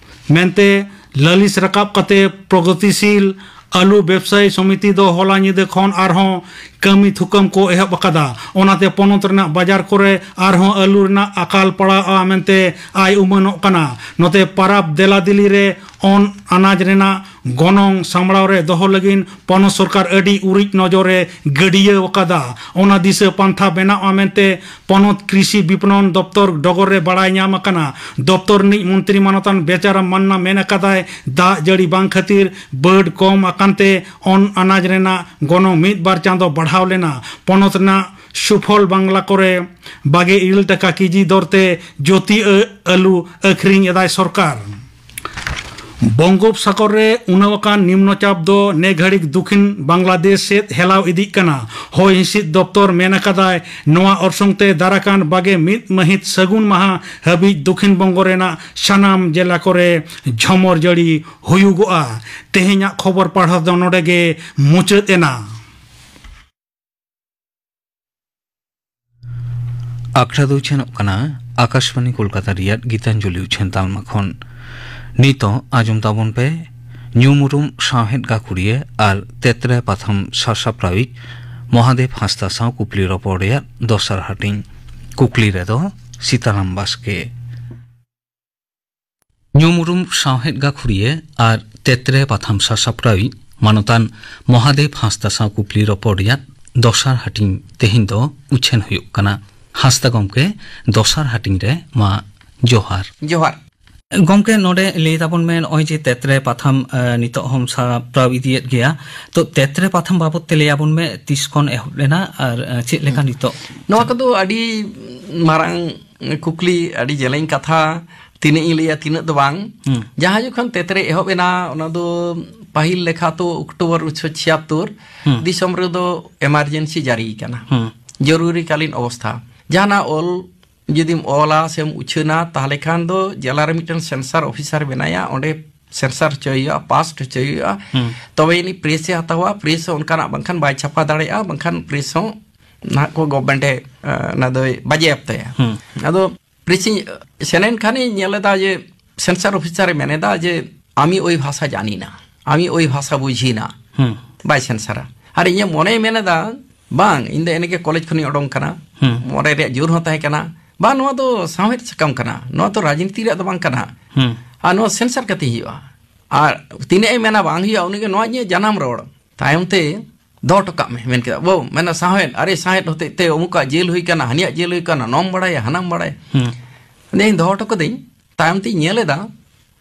ᱢᱮᱱᱛᱮ ᱞᱟᱹᱞᱤᱥ ᱨᱟᱠᱟᱵ ᱠᱟᱛᱮ ᱯᱨᱚᱜᱚᱛᱤᱥᱤᱞ ᱟᱹᱞᱩ ᱵᱮᱵᱽᱥᱟᱭᱤ ᱥᱚᱢᱤᱛᱤ ᱫᱚ ᱦᱚᱞᱟ ᱧᱤᱫᱟᱹ ᱠᱷᱚᱱ ᱟᱨᱦᱚᱸ ᱠᱟᱹᱢᱤ ᱛᱷᱩᱠᱟᱹᱢ ᱠᱚ ᱮᱦᱚᱵ ᱟᱠᱟᱫᱟ᱾ ᱚᱱᱟᱛᱮ ᱯᱚᱱᱚᱛ ᱨᱮᱱᱟᱜ ᱵᱟᱡᱟᱨ ᱠᱚᱨᱮ ᱟᱨᱦᱚᱸ ᱟᱹᱞᱩ ᱨᱮᱱᱟᱜ ᱟᱠᱟᱞ ᱯᱟᱲᱟᱜᱼᱟ ᱢᱮᱱᱛᱮ ᱟᱭ ᱩᱢᱟᱹᱱᱚᱜ ᱠᱟᱱᱟ᱾ ᱱᱚᱛᱮ ᱯᱟᱨᱟᱵᱽ ᱫᱮᱞᱟ ᱫᱤᱞᱤ ᱨᱮ ᱚᱱ ᱟᱱᱟᱡ ᱨᱮᱱᱟᱜ ᱜᱚᱱᱚᱝ ᱥᱟᱢᱵᱲᱟᱣ ᱨᱮ ᱫᱚᱦᱚ ᱞᱟᱹᱜᱤᱫ ᱯᱚᱱᱚᱛ ᱥᱚᱨᱠᱟᱨ ᱟᱹᱰᱤ ᱩᱨᱤᱡ ᱱᱚᱡᱚᱨ ᱮ ᱜᱟᱹᱰᱤᱭᱟᱹᱣ ᱟᱠᱟᱫᱟ᱾ ᱚᱱᱟ ᱫᱤᱥᱟᱹ ᱯᱟᱱᱛᱷᱟ ᱵᱮᱱᱟᱣᱜᱼᱟ ᱢᱮᱱᱛᱮ ᱯᱚᱱᱚᱛ ᱠᱨᱤᱥᱤ ᱵᱤᱯᱱᱚᱱ ᱫᱚᱯᱛᱚᱨ ᱰᱚᱜᱚᱨ ᱨᱮ ᱵᱟᱲᱟᱭ ᱧᱟᱢ ᱟᱠᱟᱱᱟ᱾ ᱫᱚᱯᱛᱚᱨ ᱨᱤᱱᱤᱡ ᱢᱚᱱᱛᱨᱤ ᱢᱟᱱᱚᱛᱟᱱ ᱵᱮᱪᱟᱨᱟᱢ ᱢᱟᱱᱱᱟ ᱢᱮᱱ ᱟᱠᱟᱫᱟᱭ, ᱫᱟᱜ ᱡᱟᱹᱲᱤ ᱵᱟᱝ ᱠᱷᱟᱹᱛᱤᱨ ᱵᱟᱹᱰ ᱠᱚᱢ ᱟᱠᱟᱱ ᱛᱮ ᱚᱱ ᱟᱱᱟᱡᱽ ᱨᱮᱱᱟᱜ ᱜᱚᱱᱚᱝ ᱢᱤᱫ ᱵᱟᱨ ᱪᱟᱸᱫᱚ ᱵᱟᱲᱦᱟᱣ ᱞᱮᱱᱟ᱾ ᱯᱚᱱᱚᱛ ᱨᱮᱱᱟᱜ ᱥᱩᱯᱷᱚᱞ ᱵᱟᱝᱞᱟ ᱠᱚᱨᱮ ᱵᱟᱜᱮ ᱤᱨᱟᱹᱞ ᱴᱟᱠᱟ ᱠᱮᱡᱤ ᱫᱚᱨ ᱛᱮ ᱡᱳᱛᱤ ᱟᱹ-, ᱟᱹᱞᱩ ᱟᱹᱠᱷᱨᱤᱧ ᱮᱫᱟᱭ ᱥᱚᱨᱠᱟᱨ᱾ ᱵᱚᱝᱜᱳᱯᱥᱟᱜᱚᱨ ᱨᱮ ᱩᱱᱟᱹᱣ ᱟᱠᱟᱱ ᱱᱤᱢᱱᱚ ᱪᱟᱯ ᱫᱚ ᱱᱮ ᱜᱷᱟᱹᱲᱤᱠ ᱫᱚᱠᱷᱤᱱ ᱵᱟᱝᱞᱟᱫᱮᱥ ᱥᱮᱫ ᱦᱮᱞᱟᱣ ᱤᱫᱤᱜ ᱠᱟᱱᱟ᱾ ᱦᱚᱭ ᱦᱤᱸᱥᱤᱫ ᱫᱚᱯᱛᱚᱨ ᱢᱮᱱ ᱟᱠᱟᱫᱟᱭ, ᱱᱚᱣᱟ ᱚᱨᱥᱚᱝ ᱛᱮ ᱫᱟᱨᱟᱠᱟᱱ ᱵᱟᱜᱮ ᱢᱤᱫ ᱢᱟᱹᱦᱤᱛ ᱥᱟᱹᱜᱩᱱ ᱢᱟᱦᱟ ᱦᱟᱹᱵᱤᱡ ᱫᱚᱠᱷᱤᱱ ᱵᱚᱝᱜᱚ ᱨᱮᱱᱟᱜ ᱥᱟᱱᱟᱢ ᱡᱮᱞᱟ ᱠᱚᱨᱮ ᱡᱷᱚᱢᱚᱨ ᱡᱟᱹᱲᱤ ᱦᱩᱭᱩᱜᱚᱜᱼᱟ᱾ ᱛᱮᱦᱮᱧᱟᱜ ᱠᱷᱚᱵᱚᱨ ᱯᱟᱲᱦᱟᱣ ᱫᱚ ᱱᱚᱰᱮ ᱜᱮ ᱢᱩᱪᱟᱹᱫ ᱮᱱᱟ᱾ ᱟᱠᱷᱲᱟ ᱫᱚ ᱩᱪᱷᱟᱹᱱᱚᱜ ᱠᱟᱱᱟ ᱟᱠᱟᱥᱵᱟᱱᱤ ᱠᱳᱞᱠᱟᱛᱟ ᱨᱮᱭᱟᱜ ᱜᱤᱛᱟᱧᱡᱚᱞᱤ ᱩᱪᱷᱟᱹᱱ ᱛᱟᱞᱢᱟ ᱠᱷᱚᱱ᱾ ᱱᱤᱛᱚᱜ ᱟᱸᱡᱚᱢ ᱛᱟᱵᱚᱱ ᱯᱮ ᱧᱩᱢ ᱩᱨᱩᱢ ᱥᱟᱶᱦᱮᱫ ᱜᱟᱹᱠᱷᱩᱲᱤᱭᱟᱹ ᱟᱨ ᱛᱮᱛᱨᱮ ᱯᱟᱛᱷᱟᱢ ᱥᱟᱥᱟᱯᱲᱟᱣᱤᱡ ᱢᱚᱦᱟᱫᱮᱵ ᱦᱟᱸᱥᱫᱟ ᱥᱟᱶ ᱠᱩᱠᱞᱤ ᱨᱚᱯᱚᱲ ᱨᱮᱭᱟᱜ ᱫᱚᱥᱟᱨ ᱦᱟᱹᱴᱤᱧ᱾ ᱠᱩᱠᱞᱤ ᱨᱮᱫᱚ ᱥᱤᱛᱟᱨᱟᱢ ᱵᱟᱥᱠᱮ᱾ ᱧᱩᱢ ᱩᱨᱩᱢ ᱥᱟᱶᱦᱮᱫ ᱜᱟᱹᱠᱷᱩᱲᱤᱭᱟᱹ ᱟᱨ ᱛᱮᱛᱨᱮ ᱯᱟᱛᱷᱟᱢ ᱥᱟᱥᱟᱯᱲᱟᱣᱤᱡ ᱢᱟᱱᱚᱛᱟᱱ ᱢᱚᱦᱟᱫᱮᱵ ᱦᱟᱸᱥᱫᱟ ᱥᱟᱶ ᱠᱩᱠᱞᱤ ᱨᱚᱯᱚᱲ ᱨᱮᱭᱟᱜ ᱫᱚᱥᱟᱨ ᱦᱟᱹᱴᱤᱧ ᱛᱮᱦᱮᱧ ᱫᱚ ᱩᱪᱷᱟᱹᱱ ᱦᱩᱭᱩᱜ ᱠᱟᱱᱟ᱾ ᱦᱟᱸᱥᱫᱟ ᱜᱚᱢᱠᱮ, ᱫᱚᱥᱟᱨ ᱦᱟᱹᱴᱤᱧ ᱨᱮ ᱢᱟ ᱡᱚᱦᱟᱨ᱾ ᱡᱚᱦᱟᱨ᱾ ᱜᱚᱢᱠᱮ, ᱱᱚᱰᱮ ᱞᱟᱹᱭ ᱛᱟᱵᱚᱱ ᱢᱮ, ᱱᱚᱜᱼᱚᱭ ᱡᱮ ᱛᱮᱛᱨᱮ ᱯᱟᱛᱷᱟᱢ, ᱮ, ᱱᱤᱛᱚᱜ ᱦᱚᱸᱢ ᱥᱟᱯᱲᱟᱣ ᱤᱫᱤᱭᱮᱫ ᱜᱮᱭᱟ, ᱛᱚ ᱛᱮᱛᱨᱮ ᱯᱟᱛᱷᱟᱢ ᱵᱟᱵᱚᱫ ᱛᱮ ᱞᱟᱹᱭ ᱟᱵᱚᱱ ᱢᱮ, ᱛᱤᱥ ᱠᱷᱚᱱ ᱮᱦᱚᱵ ᱞᱮᱱᱟ ᱟᱨ, ᱮ, ᱪᱮᱫ ᱞᱮᱠᱟ ᱱᱤᱛᱚᱜ? ᱱᱚᱣᱟ ᱠᱚᱫᱚ ᱟᱹᱰᱤ ᱢᱟᱨᱟᱝ ᱠᱩᱠᱞᱤ, ᱟᱹᱰᱤ ᱡᱮᱞᱮᱧ ᱠᱟᱛᱷᱟ, ᱛᱤᱱᱟᱹᱜ ᱤᱧ ᱞᱟᱹᱭᱟ ᱛᱤᱱᱟᱹᱜ ᱫᱚ ᱵᱟᱝ᱾ ᱦᱩᱸ᱾ ᱡᱟᱦᱟᱸ ᱡᱚᱠᱷᱚᱱ ᱛᱮᱛᱨᱮ ᱮᱦᱚᱵ ᱮᱱᱟ, ᱚᱱᱟ ᱫᱚ ᱯᱟᱹᱦᱤᱞ ᱞᱮᱠᱷᱟ ᱛᱚ ᱚᱠᱴᱳᱵᱚᱨ ᱩᱱᱤᱥᱥᱚ ᱪᱷᱤᱭᱟᱛᱛᱳᱨ ᱦᱩᱸ᱾ ᱫᱤᱥᱚᱢ ᱨᱮᱫᱚ ᱮᱢᱟᱨᱡᱮᱱᱥᱤ ᱡᱟᱹᱨᱤ ᱠᱟᱱᱟ, ᱦᱩᱸ᱾ ᱡᱚᱨᱩᱨᱤ ᱠᱟᱞᱤᱱ ᱚᱵᱚᱥᱛᱷᱟ᱾ ᱡᱟᱦᱟᱱᱟᱜ ᱚᱞ ᱡᱩᱫᱤᱢ ᱚᱞᱟ ᱥᱮᱢ ᱩᱪᱷᱟᱹᱱᱟ, ᱛᱟᱦᱚᱞᱮ ᱠᱷᱟᱱ ᱫᱚ ᱡᱮᱞᱟ ᱨᱮ ᱢᱤᱫᱴᱮᱱ ᱥᱮᱱᱥᱟᱨ ᱚᱯᱷᱤᱥᱟᱨ ᱢᱮᱱᱟᱭᱟ, ᱚᱸᱰᱮ ᱥᱮᱱᱥᱟᱨ ᱦᱚᱪᱚᱭ ᱦᱩᱭᱩᱜᱼᱟ, ᱯᱟᱥ ᱦᱚᱪᱚᱭ ᱦᱩᱭᱩᱜᱼᱟ, ᱦᱩᱸ᱾ ᱛᱚᱵᱮ ᱟᱹᱱᱤᱡ ᱯᱨᱮᱥ ᱮ ᱦᱟᱛᱟᱣᱟ᱾ ᱯᱨᱮᱥ ᱦᱚᱸ ᱚᱱᱠᱟᱱᱟᱜ ᱵᱟᱝᱠᱷᱟᱱ ᱵᱟᱭ ᱪᱷᱟᱯᱟ ᱫᱟᱲᱮᱭᱟᱜᱼᱟ, ᱵᱟᱝᱠᱷᱟᱱ ᱯᱨᱮᱥ ᱦᱚᱸ ᱱᱟᱦᱟᱜ ᱠᱚ ᱜᱚᱵᱷᱢᱮᱱᱴ ᱮ, ᱮ, ᱚᱱᱟ ᱫᱚᱭ ᱵᱟᱡᱮᱭᱟᱯᱛᱟᱭᱟ᱾ ᱦᱩᱸ᱾ ᱟᱫᱚ ᱯᱨᱮᱥ ᱤᱧ ᱥᱮᱱᱮᱱ ᱠᱷᱟᱱᱤᱧ ᱧᱮᱞ ᱮᱫᱟ ᱡᱮ ᱥᱮᱱᱥᱟᱨ ᱚᱯᱷᱤᱥᱟᱨ ᱮ ᱢᱮᱱ ᱮᱫᱟ ᱡᱮ, "ᱟᱢᱤ ᱳᱭ ᱵᱷᱟᱥᱟ ᱡᱟᱱᱤ ᱱᱟ, ᱟᱢᱤ ᱳᱭ ᱵᱷᱟᱥᱟ ᱵᱩᱡᱷᱤ ᱱᱟ", ᱦᱩᱸ᱾ ᱵᱟᱭ ᱥᱮᱱᱥᱟᱨᱟ᱾ ᱟᱨ ᱤᱧᱟᱹᱜ ᱢᱚᱱᱮᱭ ᱢᱮᱱ ᱮᱫᱟ, "ᱵᱟᱝ, ᱤᱧ ᱫᱚ ᱮᱱᱮᱜᱮ ᱠᱚᱞᱮᱡᱽ ᱠᱷᱚᱱᱤᱧ ᱚᱰᱚᱝ ᱠᱟᱱᱟ", ᱦᱩᱸ᱾ ᱢᱚᱱᱮ ᱨᱮᱭᱟᱜ ᱡᱳᱨ ᱦᱚᱸ ᱛᱟᱦᱮᱸ ᱠᱟᱱᱟ, "ᱵᱟᱝ, ᱱᱚᱣᱟ ᱫᱚ ᱥᱟᱶᱦᱮᱫ ᱥᱟᱠᱟᱢ ᱠᱟᱱᱟ, ᱱᱚᱣᱟ ᱫᱚ ᱨᱟᱡᱽᱱᱤᱛᱤ ᱨᱮᱭᱟᱜ ᱫᱚ ᱵᱟᱝ ᱠᱟᱱᱟ, ᱦᱩᱸ᱾ ᱟᱨ ᱱᱚᱣᱟ ᱥᱮᱱᱥᱟᱨ ᱠᱟᱛᱮ ᱦᱩᱭᱩᱜᱼᱟ", ᱟᱨ ᱛᱤᱱᱟᱹᱜ ᱮ ᱢᱮᱱᱟ ᱵᱟᱝ ᱦᱩᱭᱩᱜᱼᱟ, ᱩᱱᱤᱜᱮ ᱱᱚᱣᱟ ᱤᱧᱟᱹᱜ ᱡᱟᱱᱟᱢ ᱨᱚᱲ᱾ ᱛᱟᱭᱚᱢ ᱛᱮ ᱫᱚᱦᱚ ᱦᱚᱴᱚ ᱠᱟᱜ ᱢᱮ, ᱢᱮᱱ ᱠᱮᱫᱟ, ᱵᱟᱹᱵᱩ, ᱢᱮᱱᱟ ᱥᱟᱶᱦᱮᱫ, ᱟᱨᱮ ᱥᱟᱶᱦᱮᱫ ᱦᱚᱛᱮᱡ ᱛᱮ ᱚᱢᱩᱠᱟᱜ ᱡᱮᱞ ᱦᱩᱭ ᱠᱟᱱᱟ, ᱦᱟᱹᱱᱤᱭᱟᱜ ᱡᱮᱞ ᱦᱩᱭ ᱠᱟᱱᱟ, ᱱᱚᱣᱟᱢ ᱵᱟᱲᱟᱭᱟ, ᱦᱟᱱᱟᱢ ᱵᱟᱲᱟᱭᱟ᱾ ᱦᱩᱸ᱾ ᱤᱧ ᱫᱚᱦᱚ ᱦᱚᱴᱚ ᱠᱟᱹᱫᱟᱹᱧ᱾ ᱛᱟᱭᱚᱢ ᱛᱮᱧ ᱧᱮᱞ ᱮᱫᱟ,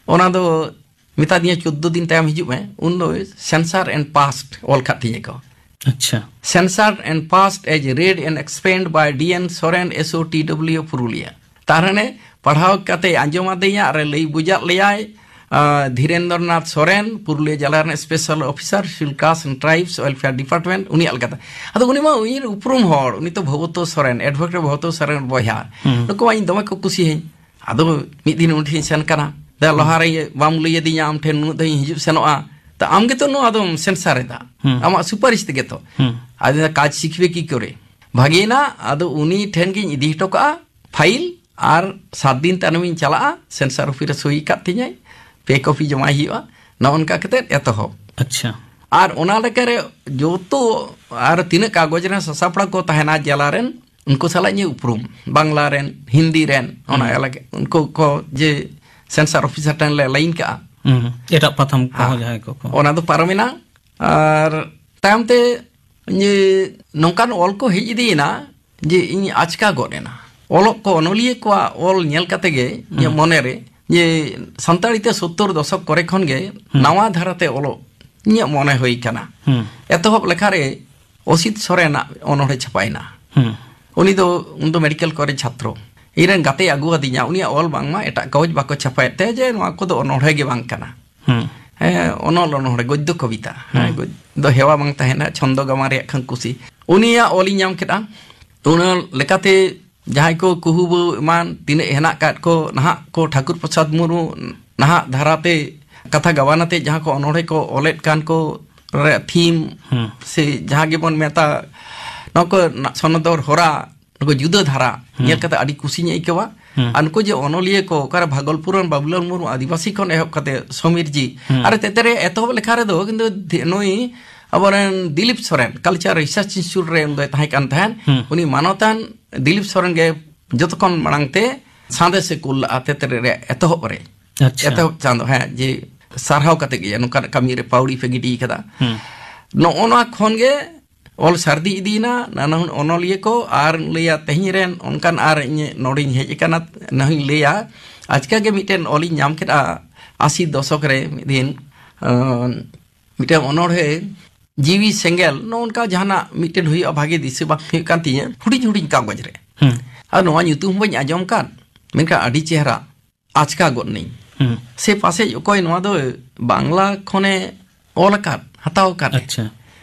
ᱚᱱᱟ ᱫᱚ ᱢᱮᱛᱟ ᱫᱤᱧᱟ, "ᱪᱳᱫᱽᱫᱳ ᱫᱤᱱ ᱛᱟᱭᱚᱢ ᱦᱤᱡᱩᱜ ᱢᱮ", ᱩᱱ ᱫᱚ ᱥᱮᱱᱥᱟᱨ ᱮᱱᱰ ᱯᱟᱥᱴ ᱚᱞ ᱠᱟᱫ ᱛᱤᱧᱟᱹ ᱠᱚ᱾ ᱟᱪᱪᱷᱟ᱾ Censored and passed as read and explained by D N Soren, S O T W, Purulia. ᱛᱟᱨ ᱦᱟᱱᱮ ᱯᱟᱲᱦᱟᱣ ᱠᱟᱛᱮ ᱟᱸᱡᱚᱢ ᱟᱫᱮᱭᱟ ᱟᱨ ᱞᱟᱹᱭ ᱵᱩᱡᱟᱫ ᱞᱮᱭᱟᱭ, ᱟᱸ, ᱫᱷᱤᱨᱮᱱᱫᱨᱚ ᱱᱟᱛᱷ ᱥᱚᱨᱮᱱ, ᱯᱩᱨᱩᱞᱤᱭᱟᱹ ᱡᱮᱞᱟ ᱨᱮᱱ special officer, schedule caste and tribes welfare department, ᱩᱱᱤᱭᱟᱜ ᱞᱮᱠᱟᱛᱮ᱾ ᱟᱫᱚ ᱩᱱᱤ ᱢᱟ ᱩᱭᱦᱟᱹᱨ ᱩᱯᱨᱩᱢ ᱦᱚᱲ, ᱩᱱᱤ ᱛᱚ ᱵᱷᱚᱜᱚᱛᱚ ᱥᱚᱨᱮᱱ, ᱮᱰᱵᱷᱚᱠᱮᱴ ᱵᱷᱚᱜᱚᱛᱚ ᱥᱚᱨᱮᱱ ᱵᱚᱭᱦᱟ᱾ ᱦᱩᱸ᱾ ᱱᱩᱠᱩ ᱢᱟ ᱤᱧ ᱫᱚᱢᱮ ᱠᱚ ᱠᱩᱥᱤᱭᱟᱹᱧ᱾ ᱟᱫᱚ ᱢᱤᱫ ᱫᱤᱱ ᱩᱱᱤ ᱴᱷᱮᱱ ᱤᱧ ᱥᱮᱱ ᱠᱟᱱᱟ᱾ "ᱫᱟ, ᱞᱟᱦᱟ ᱨᱮ ᱵᱟᱢ ᱞᱟᱹᱭ ᱟᱹᱫᱤᱧᱟ, ᱟᱢ ᱴᱷᱮᱱ ᱱᱩᱱᱟᱹᱜ ᱫᱷᱟᱣ ᱤᱧ ᱦᱤᱡᱩᱜ ᱥᱮᱱᱚᱜᱼᱟ, ᱛᱚ ᱟᱢ ᱜᱮᱛᱚ ᱱᱚᱣᱟ ᱫᱚᱢ ᱥᱮᱱᱥᱟᱨ ᱮᱫᱟ, ᱦᱩᱸ᱾ ᱟᱢᱟᱜ ᱥᱩᱯᱟᱨᱤᱥ ᱛᱮᱜᱮ ᱛᱚ?" ᱦᱩᱸ᱾ ᱟᱫᱚ ᱠᱟᱡᱽ ᱥᱤᱠᱷᱵᱮ ᱠᱤ ᱠᱚᱨᱮ? ᱵᱷᱟᱜᱮᱭᱮᱱᱟ, ᱟᱫᱚ ᱩᱱᱤ ᱴᱷᱮᱱ ᱜᱤᱧ ᱤᱫᱤ ᱦᱚᱴᱚ ᱠᱟᱜᱼᱟ ᱯᱷᱟᱭᱤᱞ, ᱟᱨ ᱥᱟᱛ ᱫᱤᱱ ᱛᱟᱭᱱᱚᱢᱤᱧ ᱪᱟᱞᱟᱜᱼᱟ, ᱥᱮᱱᱥᱟᱨ ᱚᱯᱷᱤᱥ ᱨᱮ ᱥᱳᱭ ᱠᱟᱜ ᱛᱤᱧᱟᱭ, ᱯᱮ ᱠᱚᱯᱤ ᱡᱚᱢᱟᱭ ᱦᱩᱭᱩᱜᱼᱟ᱾ ᱱᱚᱜᱼᱚ ᱱᱚᱝᱠᱟ ᱠᱟᱛᱮ ᱮᱛᱚᱦᱚᱵ᱾ ᱟᱪᱪᱷᱟ᱾ ᱟᱨ ᱚᱱᱟ ᱞᱮᱠᱟᱨᱮ ᱡᱚᱛᱚ ᱟᱨ ᱛᱤᱱᱟᱹᱜ ᱠᱟᱜᱚᱡᱽ ᱨᱮ ᱥᱟᱥᱟᱯᱲᱟᱣ ᱠᱚ ᱛᱟᱦᱮᱱᱟ ᱡᱮᱞᱟ ᱨᱮᱱ, ᱩᱱᱠᱩ ᱥᱟᱞᱟᱜ ᱤᱧ ᱩᱯᱨᱩᱢ, ᱵᱟᱝᱞᱟ ᱨᱮᱱ, ᱦᱤᱱᱫᱤ ᱨᱮᱱ, ᱚᱱᱟ ᱦᱩᱸ᱾ ᱮᱞᱟᱠᱟ, ᱩᱱᱠᱩ ᱠᱚ ᱡᱮ ᱥᱮᱱᱥᱟᱨ ᱚᱯᱷᱤᱥᱟᱨ ᱴᱷᱮᱱ ᱞᱮ ᱞᱟᱭᱤᱱ ᱠᱟᱜᱼᱟ᱾ ᱦᱩᱸ᱾ ᱮᱴᱟᱜ ᱯᱟᱛᱷᱟᱢ ᱠᱚᱦᱚᱸ ᱦᱮᱸ᱾ ᱡᱟᱦᱟᱸᱭ ᱠᱚᱠᱚ ᱚᱱᱟ ᱫᱚ ᱯᱟᱨᱚᱢᱮᱱᱟ᱾ ᱟᱨ ᱛᱟᱭᱚᱢ ᱛᱮ ᱤᱭᱟᱹ ᱱᱚᱝᱠᱟᱱ ᱚᱞ ᱠᱚ ᱦᱮᱡ ᱤᱫᱤᱭᱮᱱᱟ ᱡᱮ ᱤᱧ ᱟᱪᱠᱟ ᱜᱚᱫ ᱮᱱᱟ᱾ ᱚᱞᱚᱜ ᱠᱚ, ᱚᱱᱚᱞᱤᱭᱟᱹ ᱠᱚᱣᱟᱜ ᱚᱞ ᱧᱮᱞ ᱠᱟᱛᱮ ᱜᱮ ᱤᱧᱟᱹᱜ ᱢᱚᱱᱮ ᱨᱮ ᱡᱮ ᱥᱟᱱᱛᱟᱲᱤ ᱛᱮ ᱥᱳᱛᱛᱳᱨ ᱫᱚᱥᱚᱠ ᱠᱚᱨᱮ ᱠᱷᱚᱱ ᱜᱮ ᱦᱩᱸ᱾ ᱱᱟᱣᱟ ᱫᱷᱟᱨᱟᱛᱮ ᱚᱞᱚᱜ ᱤᱧᱟᱹᱜ ᱢᱚᱱᱮ ᱦᱩᱭ ᱠᱟᱱᱟ᱾ ᱦᱩᱸ᱾ ᱮᱛᱚᱦᱚᱵ ᱞᱮᱠᱷᱟ ᱨᱮ ᱚᱥᱤᱛ ᱥᱚᱨᱮᱱᱟᱜ ᱚᱱᱚᱬᱦᱮ ᱪᱷᱟᱯᱟᱭᱮᱱᱟ᱾ ᱦᱩᱸ᱾ ᱩᱱᱤ ᱫᱚ ᱩᱱ ᱫᱚ ᱢᱮᱰᱤᱠᱮᱞ ᱠᱚᱞᱮᱡᱽ ᱪᱷᱟᱛᱨᱚ᱾ ᱤᱧ ᱨᱮᱱ ᱜᱟᱛᱮᱭ ᱟᱹᱜᱩ ᱟᱫᱤᱧᱟ, ᱩᱱᱤᱭᱟᱜ ᱚᱞ ᱵᱟᱝᱢᱟ ᱮᱴᱟᱜ ᱠᱟᱜᱚᱡᱽ ᱵᱟᱠᱚ ᱪᱷᱟᱯᱟᱭᱮᱫ ᱛᱟᱭᱟ, ᱡᱮ ᱱᱚᱣᱟ ᱠᱚᱫᱚ ᱚᱱᱚᱬᱦᱮ ᱜᱮ ᱵᱟᱝ ᱠᱟᱱᱟ᱾ ᱦᱩᱸ᱾ ᱦᱮᱸ, ᱚᱱᱚᱞ ᱚᱱᱚᱬᱦᱮ, ᱜᱚᱫᱽᱫᱚ ᱠᱚᱵᱤᱛᱟ᱾ ᱦᱮᱸ, ᱦᱩᱸ᱾ ᱜᱚᱫᱽᱫᱚ ᱦᱮᱣᱟ ᱵᱟᱝ ᱛᱟᱦᱮᱱᱟ, ᱪᱷᱚᱱᱫᱚ ᱜᱟᱢᱟᱱ ᱨᱮᱭᱟᱜ ᱠᱷᱟᱱ ᱠᱩᱥᱤ᱾ ᱩᱱᱤᱭᱟᱜ ᱚᱞᱤᱧ ᱧᱟᱢ ᱠᱮᱫᱟ᱾ ᱚᱱᱟ ᱞᱮᱠᱟᱛᱮ ᱡᱟᱦᱟᱸᱭ ᱠᱚ ᱠᱩᱦᱩ ᱵᱟᱹᱦᱩ ᱮᱢᱟᱱ ᱛᱤᱱᱟᱹᱜ ᱦᱮᱱᱟᱜ ᱠᱟᱫ ᱠᱚ, ᱱᱟᱦᱟᱜ ᱠᱚ ᱴᱷᱟᱹᱠᱩᱨ ᱯᱨᱚᱥᱟᱫᱽ ᱢᱩᱨᱢᱩ ᱱᱟᱦᱟᱜ ᱫᱷᱟᱨᱟᱛᱮ ᱠᱟᱛᱷᱟ ᱜᱟᱵᱟᱱ ᱟᱛᱮ ᱡᱟᱦᱟᱸ ᱠᱚ ᱚᱱᱚᱬᱦᱮ ᱠᱚ ᱚᱞᱮᱫ ᱠᱟᱱ ᱠᱚ ᱨᱮᱭᱟᱜ ᱛᱷᱤᱢ ᱦᱩᱸ᱾ ᱥᱮ ᱡᱟᱦᱟᱸ ᱜᱮᱵᱚᱱ ᱢᱮᱛᱟ, ᱱᱚᱣᱟ ᱠᱚ ᱨᱮᱱᱟᱜ ᱥᱚᱱᱚᱫᱚᱨ ᱦᱚᱨᱟ, ᱱᱩᱠᱩ ᱡᱩᱫᱟᱹ ᱫᱷᱟᱨᱟ ᱦᱩᱸ᱾ ᱧᱮᱞ ᱠᱟᱛᱮ ᱟᱹᱰᱤ ᱠᱩᱥᱤᱧ ᱟᱹᱭᱠᱟᱹᱣᱟ᱾ ᱦᱩᱸ᱾ ᱟᱨ ᱱᱩᱠᱩ ᱡᱮ ᱚᱱᱚᱞᱤᱭᱟᱹ ᱠᱚ, ᱚᱠᱟᱨᱮ ᱵᱷᱟᱜᱚᱞᱯᱩᱨ ᱨᱮᱱ ᱵᱟᱵᱩᱞᱟᱞ ᱢᱩᱨᱢᱩ ᱟᱹᱫᱤᱵᱟᱹᱥᱤ ᱠᱷᱚᱱ ᱮᱦᱚᱵ ᱠᱟᱛᱮ ᱥᱚᱢᱤᱨ ᱡᱤ, ᱦᱩᱸ᱾ ᱟᱨ ᱛᱮᱛᱮ ᱨᱮ ᱮᱛᱚᱦᱚᱵ ᱞᱮᱠᱷᱟ ᱨᱮᱫᱚ ᱠᱤᱱᱛᱩ ᱫᱷᱤ-, ᱱᱩᱭ ᱟᱵᱚᱨᱮᱱ Dilip Soren, culture research institute ᱨᱮ ᱩᱱ ᱫᱚᱭ ᱛᱟᱦᱮᱸ ᱠᱟᱱ ᱛᱟᱦᱮᱸᱫ᱾ ᱦᱩᱸ᱾ ᱩᱱᱤ ᱢᱟᱱᱚᱛᱟᱱ ᱫᱤᱞᱤᱯ ᱥᱚᱨᱮᱱ ᱜᱮ ᱡᱚᱛᱚ ᱠᱷᱚᱱ ᱢᱟᱲᱟᱝ ᱛᱮ ᱥᱟᱸᱫᱮᱥ ᱮ ᱠᱩᱞ ᱞᱟᱜᱼᱟ ᱛᱮᱛᱮ ᱨᱮ ᱮᱛᱚᱦᱚᱵ ᱨᱮ᱾ ᱟᱪᱪᱷᱟ᱾ ᱮᱛᱚᱦᱚᱵ ᱪᱟᱸᱫᱚ, ᱦᱮᱸ, ᱡᱮ ᱥᱟᱨᱦᱟᱣ ᱠᱟᱛᱮ ᱜᱮ ᱱᱚᱝᱠᱟᱱᱟᱜ ᱠᱟᱹᱢᱤ ᱨᱮ ᱯᱟᱹᱣᱲᱤ ᱯᱮ ᱜᱤᱰᱤ ᱠᱟᱫᱟ᱾ ᱦᱩᱸ᱾ ᱱᱚᱜᱼᱚ ᱱᱚᱣᱟ ᱠᱷᱚᱱ ᱜᱮ ᱚᱞ ᱥᱟᱹᱨᱫᱤ ᱤᱫᱤᱭᱮᱱᱟ᱾ ᱱᱟᱱᱟ ᱦᱩᱱᱟᱹᱨ ᱚᱱᱚᱞᱤᱭᱟᱹ ᱠᱚ ᱟᱨ ᱞᱟᱹᱭᱟ, ᱛᱮᱦᱮᱧ ᱨᱮᱱ ᱚᱱᱠᱟᱱ ᱟᱨ ᱤᱧ ᱱᱚᱰᱮᱧ ᱦᱮᱡ ᱟᱠᱟᱱᱟ, ᱱᱟᱦᱚᱧ ᱞᱟᱹᱭᱟ, ᱟᱪᱠᱟ ᱜᱮ ᱢᱤᱫᱴᱮᱱ ᱚᱞᱤᱧ ᱧᱟᱢ ᱠᱮᱫᱼᱟ ᱟᱥᱤ ᱫᱚᱥᱚᱠ ᱨᱮ ᱢᱤᱫ ᱫᱤᱱ᱾ ᱟᱸ, ᱢᱤᱫᱴᱮᱱ ᱚᱱᱚᱬᱦᱮ, ᱡᱤᱣᱤ ᱥᱮᱸᱜᱮᱞ, ᱱᱚᱜᱼᱚ ᱱᱚᱝᱠᱟ ᱡᱟᱦᱟᱱᱟᱜ ᱢᱤᱫᱴᱮᱱ ᱦᱩᱭᱩᱜᱼᱟ, ᱵᱷᱟᱜᱮ ᱫᱤᱥᱟᱹ ᱵᱟᱝ ᱦᱩᱭᱩᱜ ᱠᱟᱱ ᱛᱤᱧᱟᱹ, ᱦᱩᱰᱤᱧ ᱦᱩᱰᱤᱧ ᱠᱟᱜᱚᱡᱽ ᱨᱮ᱾ ᱦᱩᱸ᱾ ᱟᱨ ᱱᱚᱣᱟ ᱧᱩᱛᱩᱢ ᱦᱚᱸ ᱵᱟᱹᱧ ᱟᱸᱡᱚᱢ ᱠᱟᱫ, ᱢᱮᱱᱠᱷᱟᱱ ᱟᱹᱰᱤ ᱪᱮᱦᱨᱟ, ᱟᱪᱠᱟ ᱜᱚᱫ ᱱᱟᱹᱧ᱾ ᱦᱩᱸ᱾ ᱥᱮ ᱯᱟᱥᱮᱡ ᱚᱠᱚᱭ ᱱᱚᱣᱟ ᱫᱚ ᱵᱟᱝᱞᱟ ᱠᱷᱚᱱᱮ ᱚᱞ ᱟᱠᱟᱫ, ᱦᱟᱛᱟᱣ ᱟᱠᱟᱫ᱾ ᱟᱪᱪᱷᱟ᱾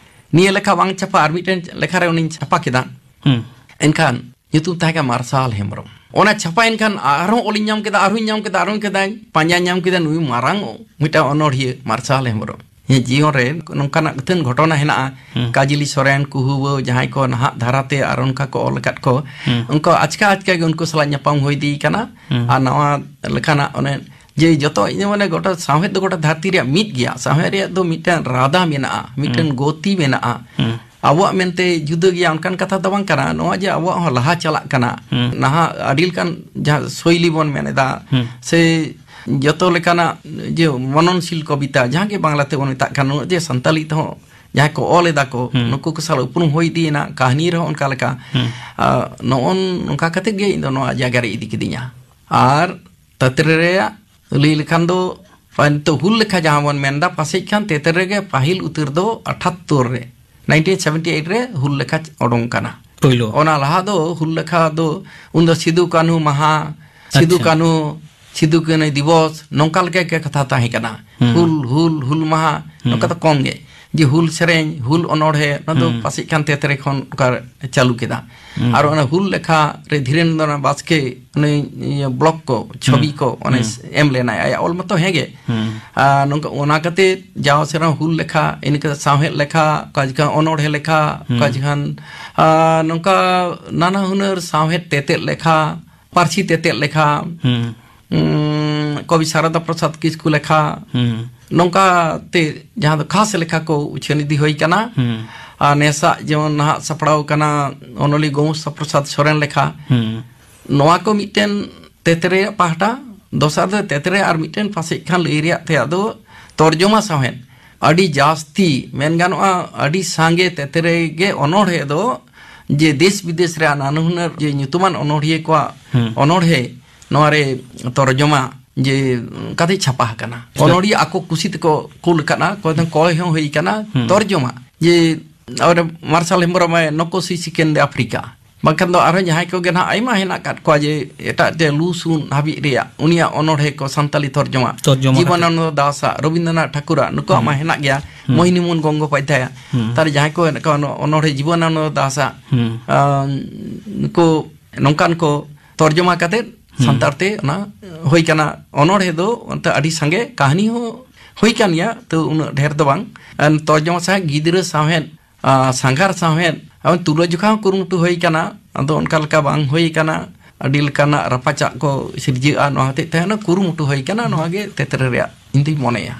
ᱱᱤᱭᱟᱹ ᱞᱮᱠᱷᱟ ᱵᱟᱝ ᱪᱷᱟᱯᱟ, ᱟᱨ ᱢᱤᱫᱴᱮᱱ ᱞᱮᱠᱷᱟ ᱨᱮ ᱩᱱᱤᱧ ᱪᱷᱟᱯᱟ ᱠᱮᱫᱟ᱾ ᱦᱩᱸ᱾ ᱮᱱᱠᱷᱟᱱ ᱧᱩᱛᱩᱢ ᱛᱟᱦᱮᱸ ᱠᱟᱱᱟ ᱢᱟᱨᱥᱟᱞ ᱦᱮᱢᱵᱨᱚᱢ᱾ ᱚᱱᱟ ᱪᱷᱟᱯᱟᱭᱮᱱ ᱠᱷᱟᱱ ᱟᱨᱦᱚᱸ ᱚᱞᱤᱧ ᱧᱟᱢ ᱠᱮᱫᱟ, ᱟᱨᱦᱚᱸᱧ ᱧᱟᱢ ᱠᱮᱫᱟ, ᱟᱨᱦᱚᱸᱧ ᱠᱮᱫᱟᱧ, ᱯᱟᱸᱡᱟ ᱧᱟᱢ ᱠᱮᱫᱟ ᱱᱩᱭ ᱢᱟᱨᱟᱝ ᱢᱤᱫᱴᱟᱝ ᱚᱱᱚᱲᱦᱤᱭᱟᱹ ᱢᱟᱨᱥᱟᱞ ᱦᱮᱢᱵᱨᱚᱢ᱾ ᱤᱧᱟᱹᱜ ᱡᱤᱭᱚᱱ ᱨᱮ ᱱᱚᱝᱠᱟᱱᱟᱜ ᱟᱹᱛᱷᱟᱹᱱ ᱜᱷᱚᱴᱚᱱᱟ ᱦᱮᱱᱟᱜᱼᱟ᱾ ᱦᱩᱸ᱾ ᱠᱟᱡᱽᱞᱤ ᱥᱚᱨᱮᱱ, ᱠᱩᱦᱩᱵᱟᱹᱣ, ᱡᱟᱦᱟᱸᱭ ᱠᱚ ᱱᱟᱦᱟᱜ ᱫᱷᱟᱨᱟᱛᱮ ᱟᱨ ᱚᱱᱠᱟ ᱠᱚ ᱚᱞ ᱟᱠᱟᱫ ᱠᱚ, ᱦᱩᱸ᱾ ᱩᱱᱠᱩ ᱟᱪᱠᱟ ᱟᱪᱠᱟ ᱜᱮ ᱩᱱᱠᱩ ᱥᱟᱞᱟᱜ ᱧᱟᱯᱟᱢ ᱦᱩᱭ ᱤᱫᱤ ᱠᱟᱱᱟ᱾ ᱦᱩᱸ᱾ ᱟᱨ ᱱᱟᱣᱟ ᱞᱮᱠᱟᱱᱟᱜ ᱚᱱᱮ ᱡᱮ ᱡᱚᱛᱚ ᱤᱧ ᱢᱟᱱᱮ ᱜᱚᱴᱟ ᱥᱟᱶᱦᱮᱫ ᱫᱚ ᱜᱚᱴᱟ ᱫᱷᱟᱹᱨᱛᱤ ᱨᱮᱭᱟᱜ ᱢᱤᱫ ᱜᱮᱭᱟ᱾ ᱥᱟᱶᱦᱮᱫ ᱨᱮᱭᱟᱜ ᱫᱚ ᱢᱤᱫᱴᱮᱱ ᱨᱟᱫᱟ ᱢᱮᱱᱟᱜᱼᱟ, ᱢᱤᱫᱴᱮᱱ ᱦᱩᱸ᱾ ᱜᱚᱛᱤ ᱢᱮᱱᱟᱜᱼᱟ᱾ ᱦᱩᱸ᱾ ᱟᱵᱚᱣᱟᱜ ᱢᱮᱱᱛᱮ ᱡᱩᱫᱟᱹ ᱜᱮᱭᱟ ᱚᱱᱠᱟᱱ ᱠᱟᱛᱷᱟ ᱫᱚ ᱵᱟᱝ ᱠᱟᱱᱟ᱾ ᱱᱚᱣᱟ ᱡᱮ ᱟᱵᱚᱣᱟᱜ ᱦᱚᱸ ᱞᱟᱦᱟ ᱪᱟᱞᱟᱜ ᱠᱟᱱᱟ, ᱦᱩᱸ᱾ ᱱᱟᱦᱟᱜ ᱟᱹᱰᱤ ᱞᱮᱠᱟᱱ ᱡᱟᱦᱟᱸ ᱥᱳᱭᱞᱤ ᱵᱚᱱ ᱢᱮᱱ ᱮᱫᱟ, ᱦᱩᱸ᱾ ᱥᱮ ᱡᱚᱛᱚ ᱞᱮᱠᱟᱱᱟᱜ ᱡᱮ ᱢᱚᱱᱚᱱᱥᱤᱞ ᱠᱚᱵᱤᱛᱟ, ᱡᱟᱦᱟᱸ ᱜᱮ ᱵᱟᱝᱞᱟ ᱛᱮᱵᱚᱱ ᱢᱮᱛᱟᱜ ᱠᱟᱱ, ᱱᱩᱱᱟᱹᱜ ᱡᱮ ᱥᱟᱱᱛᱟᱞᱤ ᱛᱮᱦᱚᱸ ᱡᱟᱦᱟᱸᱭ ᱠᱚ ᱚᱞ ᱮᱫᱟ ᱠᱚ, ᱦᱩᱸ᱾ ᱱᱩᱠᱩ ᱠᱚ ᱥᱟᱞᱟᱜ ᱩᱯᱨᱩᱢ ᱦᱩᱭ ᱤᱫᱤᱭᱮᱱᱟ, ᱠᱟᱹᱦᱱᱤ ᱨᱮᱦᱚᱸ ᱚᱱᱠᱟ ᱞᱮᱠᱟ᱾ ᱦᱩᱸ᱾ ᱟᱨ ᱱᱚᱜᱼᱚ ᱱᱚᱝᱠᱟ ᱠᱟᱛᱮ ᱜᱮ ᱤᱧ ᱫᱚ ᱱᱚᱣᱟ ᱡᱟᱭᱜᱟ ᱨᱮ ᱤᱫᱤ ᱠᱤᱫᱤᱧᱟ᱾ ᱟᱨ ᱛᱟᱹᱛᱨᱮ ᱨᱮᱭᱟᱜ ᱞᱟᱹᱭ ᱞᱮᱠᱷᱟᱱ ᱫᱚ, ᱱᱤᱛᱚᱜ ᱦᱩᱞ ᱞᱮᱠᱷᱟ ᱡᱟᱦᱟᱸ ᱵᱚᱱ ᱢᱮᱱᱫᱟ, ᱯᱟᱥᱮᱡ ᱠᱷᱟᱱ ᱛᱮᱛᱨᱮ ᱨᱮᱜᱮ ᱯᱟᱹᱦᱤᱞ ᱩᱛᱟᱹᱨ ᱫᱚ ᱟᱴᱷᱟᱛᱛᱳᱨ ᱨᱮ, ᱱᱟᱭᱤᱱᱴᱤᱱ ᱥᱮᱵᱷᱮᱱᱴᱤ ᱮᱭᱤᱴ ᱨᱮ ᱦᱩᱞ ᱞᱮᱠᱷᱟ ᱚᱰᱚᱝ ᱠᱟᱱᱟ᱾ ᱯᱳᱭᱞᱳ᱾ ᱚᱱᱟ ᱞᱟᱦᱟ ᱫᱚ ᱦᱩᱞ ᱞᱮᱠᱷᱟ ᱫᱚ ᱩᱱᱫᱚ ᱥᱤᱫᱩ ᱠᱟᱹᱱᱦᱩ ᱢᱟᱦᱟ, ᱥᱤᱫᱩ ᱟᱪᱪᱷᱟ᱾ ᱠᱟᱹᱱᱦᱩ, ᱥᱤᱫᱩ ᱠᱟᱹᱱᱦᱩ ᱫᱤᱵᱚᱥ, ᱱᱚᱝᱠᱟ ᱞᱮᱠᱟ ᱜᱮ ᱠᱟᱛᱷᱟ ᱛᱟᱦᱮᱸ ᱠᱟᱱᱟ᱾ ᱦᱩᱸ᱾ ᱦᱩᱞ, ᱦᱩᱞ, ᱦᱩᱞ ᱢᱟᱦᱟ, ᱦᱩᱸ᱾ ᱱᱚᱝᱠᱟ ᱫᱚ ᱠᱚᱢ ᱜᱮ᱾ ᱡᱮ ᱦᱩᱞ ᱥᱮᱨᱮᱧ, ᱦᱩᱞ ᱚᱱᱚᱬᱦᱮ, ᱚᱱᱟ ᱫᱚ ᱦᱩᱸ᱾ ᱯᱟᱥᱮᱡ ᱠᱷᱟᱱ ᱛᱮᱛᱨᱮ ᱠᱷᱚᱱ ᱚᱱᱠᱟ ᱪᱟᱹᱞᱩ ᱠᱮᱫᱟ᱾ ᱦᱩᱸ᱾ ᱟᱨ ᱚᱱᱟ ᱦᱩᱞ ᱞᱮᱠᱷᱟ ᱨᱮ ᱫᱷᱤᱨᱮᱱᱫᱨᱚᱱᱟᱛᱷ ᱵᱟᱥᱠᱮ ᱩᱱᱤ ᱤᱭᱟᱹ ᱵᱞᱚᱠ ᱠᱚ, ᱪᱷᱚᱵᱤ ᱦᱩᱸ᱾ ᱠᱚ, ᱚᱱᱮ ᱦᱩᱸ᱾ ᱮᱢ ᱞᱮᱱᱟᱭ᱾ ᱟᱭᱟᱜ ᱚᱞ ᱢᱟᱛᱚ ᱦᱮᱸ ᱜᱮ᱾ ᱦᱩᱸ᱾ ᱟᱨ ᱱᱚᱝᱠᱟ, ᱚᱱᱟ ᱠᱷᱟᱹᱛᱤᱨ ᱡᱟᱣ ᱥᱮᱨᱢᱟ ᱦᱩᱞ ᱞᱮᱠᱷᱟ, ᱤᱱᱟᱹ ᱠᱟᱛᱮ ᱥᱟᱶᱦᱮᱫ ᱞᱮᱠᱷᱟ, ᱚᱠᱟ ᱡᱚᱠᱷᱚᱱ ᱚᱱᱚᱬᱦᱮ ᱞᱮᱠᱷᱟ, ᱚᱠᱟ ᱦᱩᱸ᱾ ᱡᱚᱠᱷᱚᱱ, ᱟᱨ ᱱᱚᱝᱠᱟ ᱱᱟᱱᱟ ᱦᱩᱱᱟᱹᱨ ᱥᱟᱶᱦᱮᱫ ᱛᱮᱛᱮᱫ ᱞᱮᱠᱷᱟ, ᱯᱟᱹᱨᱥᱤ ᱛᱮᱛᱮᱫ ᱞᱮᱠᱷᱟ, ᱦᱩᱸ᱾ ᱩᱸ, ᱠᱚᱵᱤ ᱥᱟᱨᱚᱫᱟ ᱯᱨᱚᱥᱟᱫᱽ ᱠᱤᱥᱠᱩ ᱞᱮᱠᱷᱟ, ᱦᱩᱸ᱾ ᱱᱚᱝᱠᱟ ᱛᱮ ᱡᱟᱦᱟᱸ ᱫᱚ ᱠᱷᱟᱥ ᱞᱮᱠᱷᱟ ᱠᱚ ᱩᱪᱷᱟᱹᱱ ᱤᱫᱤ ᱦᱩᱭ ᱠᱟᱱᱟ᱾ ᱦᱩᱸ᱾ ᱟᱨ ᱱᱮᱥᱟᱜ ᱡᱮᱢᱚᱱ ᱱᱟᱦᱟᱜ ᱥᱟᱯᱲᱟᱣ ᱠᱟᱱᱟ ᱚᱱᱚᱞᱤᱭᱟᱹ ᱜᱳᱢᱚᱥᱛᱟ ᱯᱨᱚᱥᱟᱫᱽ ᱥᱚᱨᱮᱱ ᱞᱮᱠᱷᱟ᱾ ᱦᱩᱸ᱾ ᱱᱚᱣᱟ ᱠᱚ ᱢᱤᱫᱴᱮᱱ ᱛᱮᱛᱨᱮ ᱯᱟᱦᱴᱟ, ᱫᱚᱥᱟᱨ ᱫᱚ ᱛᱮᱛᱨᱮ ᱟᱨ ᱢᱤᱫᱴᱮᱱ ᱯᱟᱥᱮᱡ ᱠᱷᱟᱱ ᱞᱟᱹᱭ ᱨᱮᱭᱟᱜ ᱛᱮᱭᱟᱜ ᱫᱚ ᱛᱚᱨᱡᱚᱢᱟ ᱥᱟᱶᱦᱮᱫ᱾ ᱟᱹᱰᱤ ᱡᱟᱹᱥᱛᱤ ᱢᱮᱱ ᱜᱟᱱᱚᱜᱼᱟ, ᱟᱹᱰᱤ ᱥᱟᱸᱜᱮ ᱛᱮᱛᱨᱮ ᱜᱮ ᱚᱱᱚᱬᱦᱮ ᱫᱚ ᱡᱮ ᱫᱮᱥ ᱵᱤᱫᱮᱥ ᱨᱮ ᱱᱟᱱᱟ ᱦᱩᱱᱟᱹᱨ ᱡᱮ ᱧᱩᱛᱩᱢᱟᱱ ᱚᱱᱚᱬᱦᱤᱭᱟᱹ ᱠᱚᱣᱟᱜ ᱦᱩᱸ᱾ ᱚᱱᱚᱬᱦᱮ ᱱᱚᱣᱟ ᱨᱮ ᱛᱚᱨᱡᱚᱢᱟ ᱡᱮ ᱠᱟᱛᱮ ᱪᱷᱟᱯᱟ ᱟᱠᱟᱱᱟ᱾ ᱪᱮᱫᱟᱜ? ᱚᱱᱚᱬᱦᱤᱭᱟᱹ ᱟᱠᱚ ᱠᱩᱥᱤ ᱛᱮᱠᱚ ᱠᱩᱞ ᱟᱠᱟᱫᱼᱟ, ᱚᱠᱚᱭ ᱫᱚ ᱠᱚᱭ ᱦᱚᱸ ᱦᱩᱭ ᱟᱠᱟᱱᱟ᱾ ᱦᱩᱸ᱾ ᱛᱚᱨᱡᱚᱢᱟ ᱡᱮ ᱚᱸᱰᱮ ᱢᱟᱨᱥᱟᱞ ᱦᱮᱢᱵᱨᱚᱢ ᱮ ᱱᱚᱠᱚ ᱥᱤᱥᱤ ᱠᱮᱱ ᱫᱮ ᱟᱯᱷᱨᱤᱠᱟ, ᱵᱟᱝᱠᱷᱟᱱ ᱫᱚ ᱟᱨᱦᱚᱸ ᱡᱟᱦᱟᱸᱭ ᱠᱚᱜᱮ ᱱᱟᱦᱟᱜ ᱟᱭᱢᱟ ᱦᱮᱱᱟᱜ ᱟᱠᱟᱫ ᱠᱚᱣᱟ ᱡᱮ ᱮᱴᱟᱜ ᱛᱮ ᱞᱩ ᱥᱩᱱ ᱦᱟᱹᱵᱤᱡ ᱨᱮᱭᱟᱜ ᱩᱱᱤᱭᱟᱜ ᱚᱱᱚᱬᱦᱮ ᱠᱚ ᱥᱟᱱᱛᱟᱞᱤ ᱛᱚᱨᱡᱚᱢᱟ, ᱛᱚᱨᱡᱚᱢᱟ ᱠᱟᱛᱮ᱾ ᱡᱤᱵᱚᱱᱟᱱᱚᱱᱫᱚ ᱫᱟᱥᱟᱜ, ᱨᱚᱵᱤᱱᱫᱨᱚᱱᱟᱛᱷ ᱴᱷᱟᱠᱩᱨᱟᱜ, ᱱᱩᱠᱩᱣᱟᱜ ᱢᱟ ᱦᱩᱸ᱾ ᱦᱮᱱᱟᱜ ᱜᱮᱭᱟ, ᱦᱩᱸ᱾ ᱢᱳᱦᱤᱱᱤ ᱢᱳᱦᱚᱱ ᱜᱚᱝᱜᱳᱯᱟᱫᱽᱫᱷᱟᱭᱟ᱾ ᱦᱩᱸ᱾ ᱛᱟᱦᱞᱮ ᱡᱟᱦᱟᱸᱭ ᱠᱚ ᱦᱮᱱᱟᱜ ᱠᱚᱣᱟ ᱚᱱᱚ-, ᱚᱱᱚᱬᱦᱮ ᱡᱤᱵᱚᱱᱟᱱᱚᱱᱫᱚ ᱫᱟᱥᱟᱜ, ᱦᱩᱸ᱾ ᱟᱸ, ᱱᱩᱠᱩ ᱱᱚᱝᱠᱟᱱ ᱠᱚ ᱛᱚᱨᱡᱚᱢᱟ ᱠᱟᱛᱮ ᱦᱩᱸ᱾ ᱥᱟᱱᱛᱟᱲ ᱛᱮ ᱚᱱᱟ ᱦᱩᱭ ᱠᱟᱱᱟ᱾ ᱚᱱᱚᱬᱦᱮ ᱫᱚ ᱚᱱᱛᱮ ᱟᱹᱰᱤ ᱥᱟᱸᱜᱮ, ᱠᱟᱹᱦᱱᱤ ᱦᱚᱸ ᱦᱩᱭ ᱠᱟᱱ ᱜᱮᱭᱟ, ᱛᱚ ᱩᱱᱟᱹᱜ ᱰᱷᱮᱨ ᱫᱚ ᱵᱟᱝ᱾ ᱟᱨ ᱛᱚᱨᱡᱚᱢᱟ ᱥᱟᱶᱦᱮᱫ, ᱜᱤᱫᱽᱨᱟᱹ ᱥᱟᱶᱦᱮᱫ, ᱟᱨ ᱥᱟᱸᱜᱷᱟᱨ ᱥᱟᱶᱦᱮᱫ, ᱟᱨ ᱛᱩᱞᱟᱹᱡᱚᱠᱷᱟ ᱦᱚᱸ ᱠᱩᱨᱩᱢᱩᱴᱩ ᱦᱩᱭ ᱠᱟᱱᱟ, ᱟᱫᱚ ᱚᱱᱠᱟ ᱞᱮᱠᱟ ᱵᱟᱝ ᱦᱩᱭ ᱠᱟᱱᱟ᱾ ᱟᱹᱰᱤ ᱞᱮᱠᱟᱱᱟᱜ ᱨᱟᱯᱟᱪᱟᱜ ᱠᱚ ᱥᱤᱨᱡᱟᱹᱜᱼᱟ, ᱱᱚᱣᱟ ᱦᱚᱛᱮᱡ ᱛᱮ ᱚᱱᱟ ᱠᱩᱨᱩᱢᱩᱴᱩ ᱦᱩᱭ ᱠᱟᱱᱟ, ᱱᱚᱣᱟ ᱜᱮ ᱛᱮᱛᱨᱮ ᱨᱮᱭᱟᱜ ᱤᱧ ᱫᱩᱧ ᱢᱚᱱᱮᱭᱟ᱾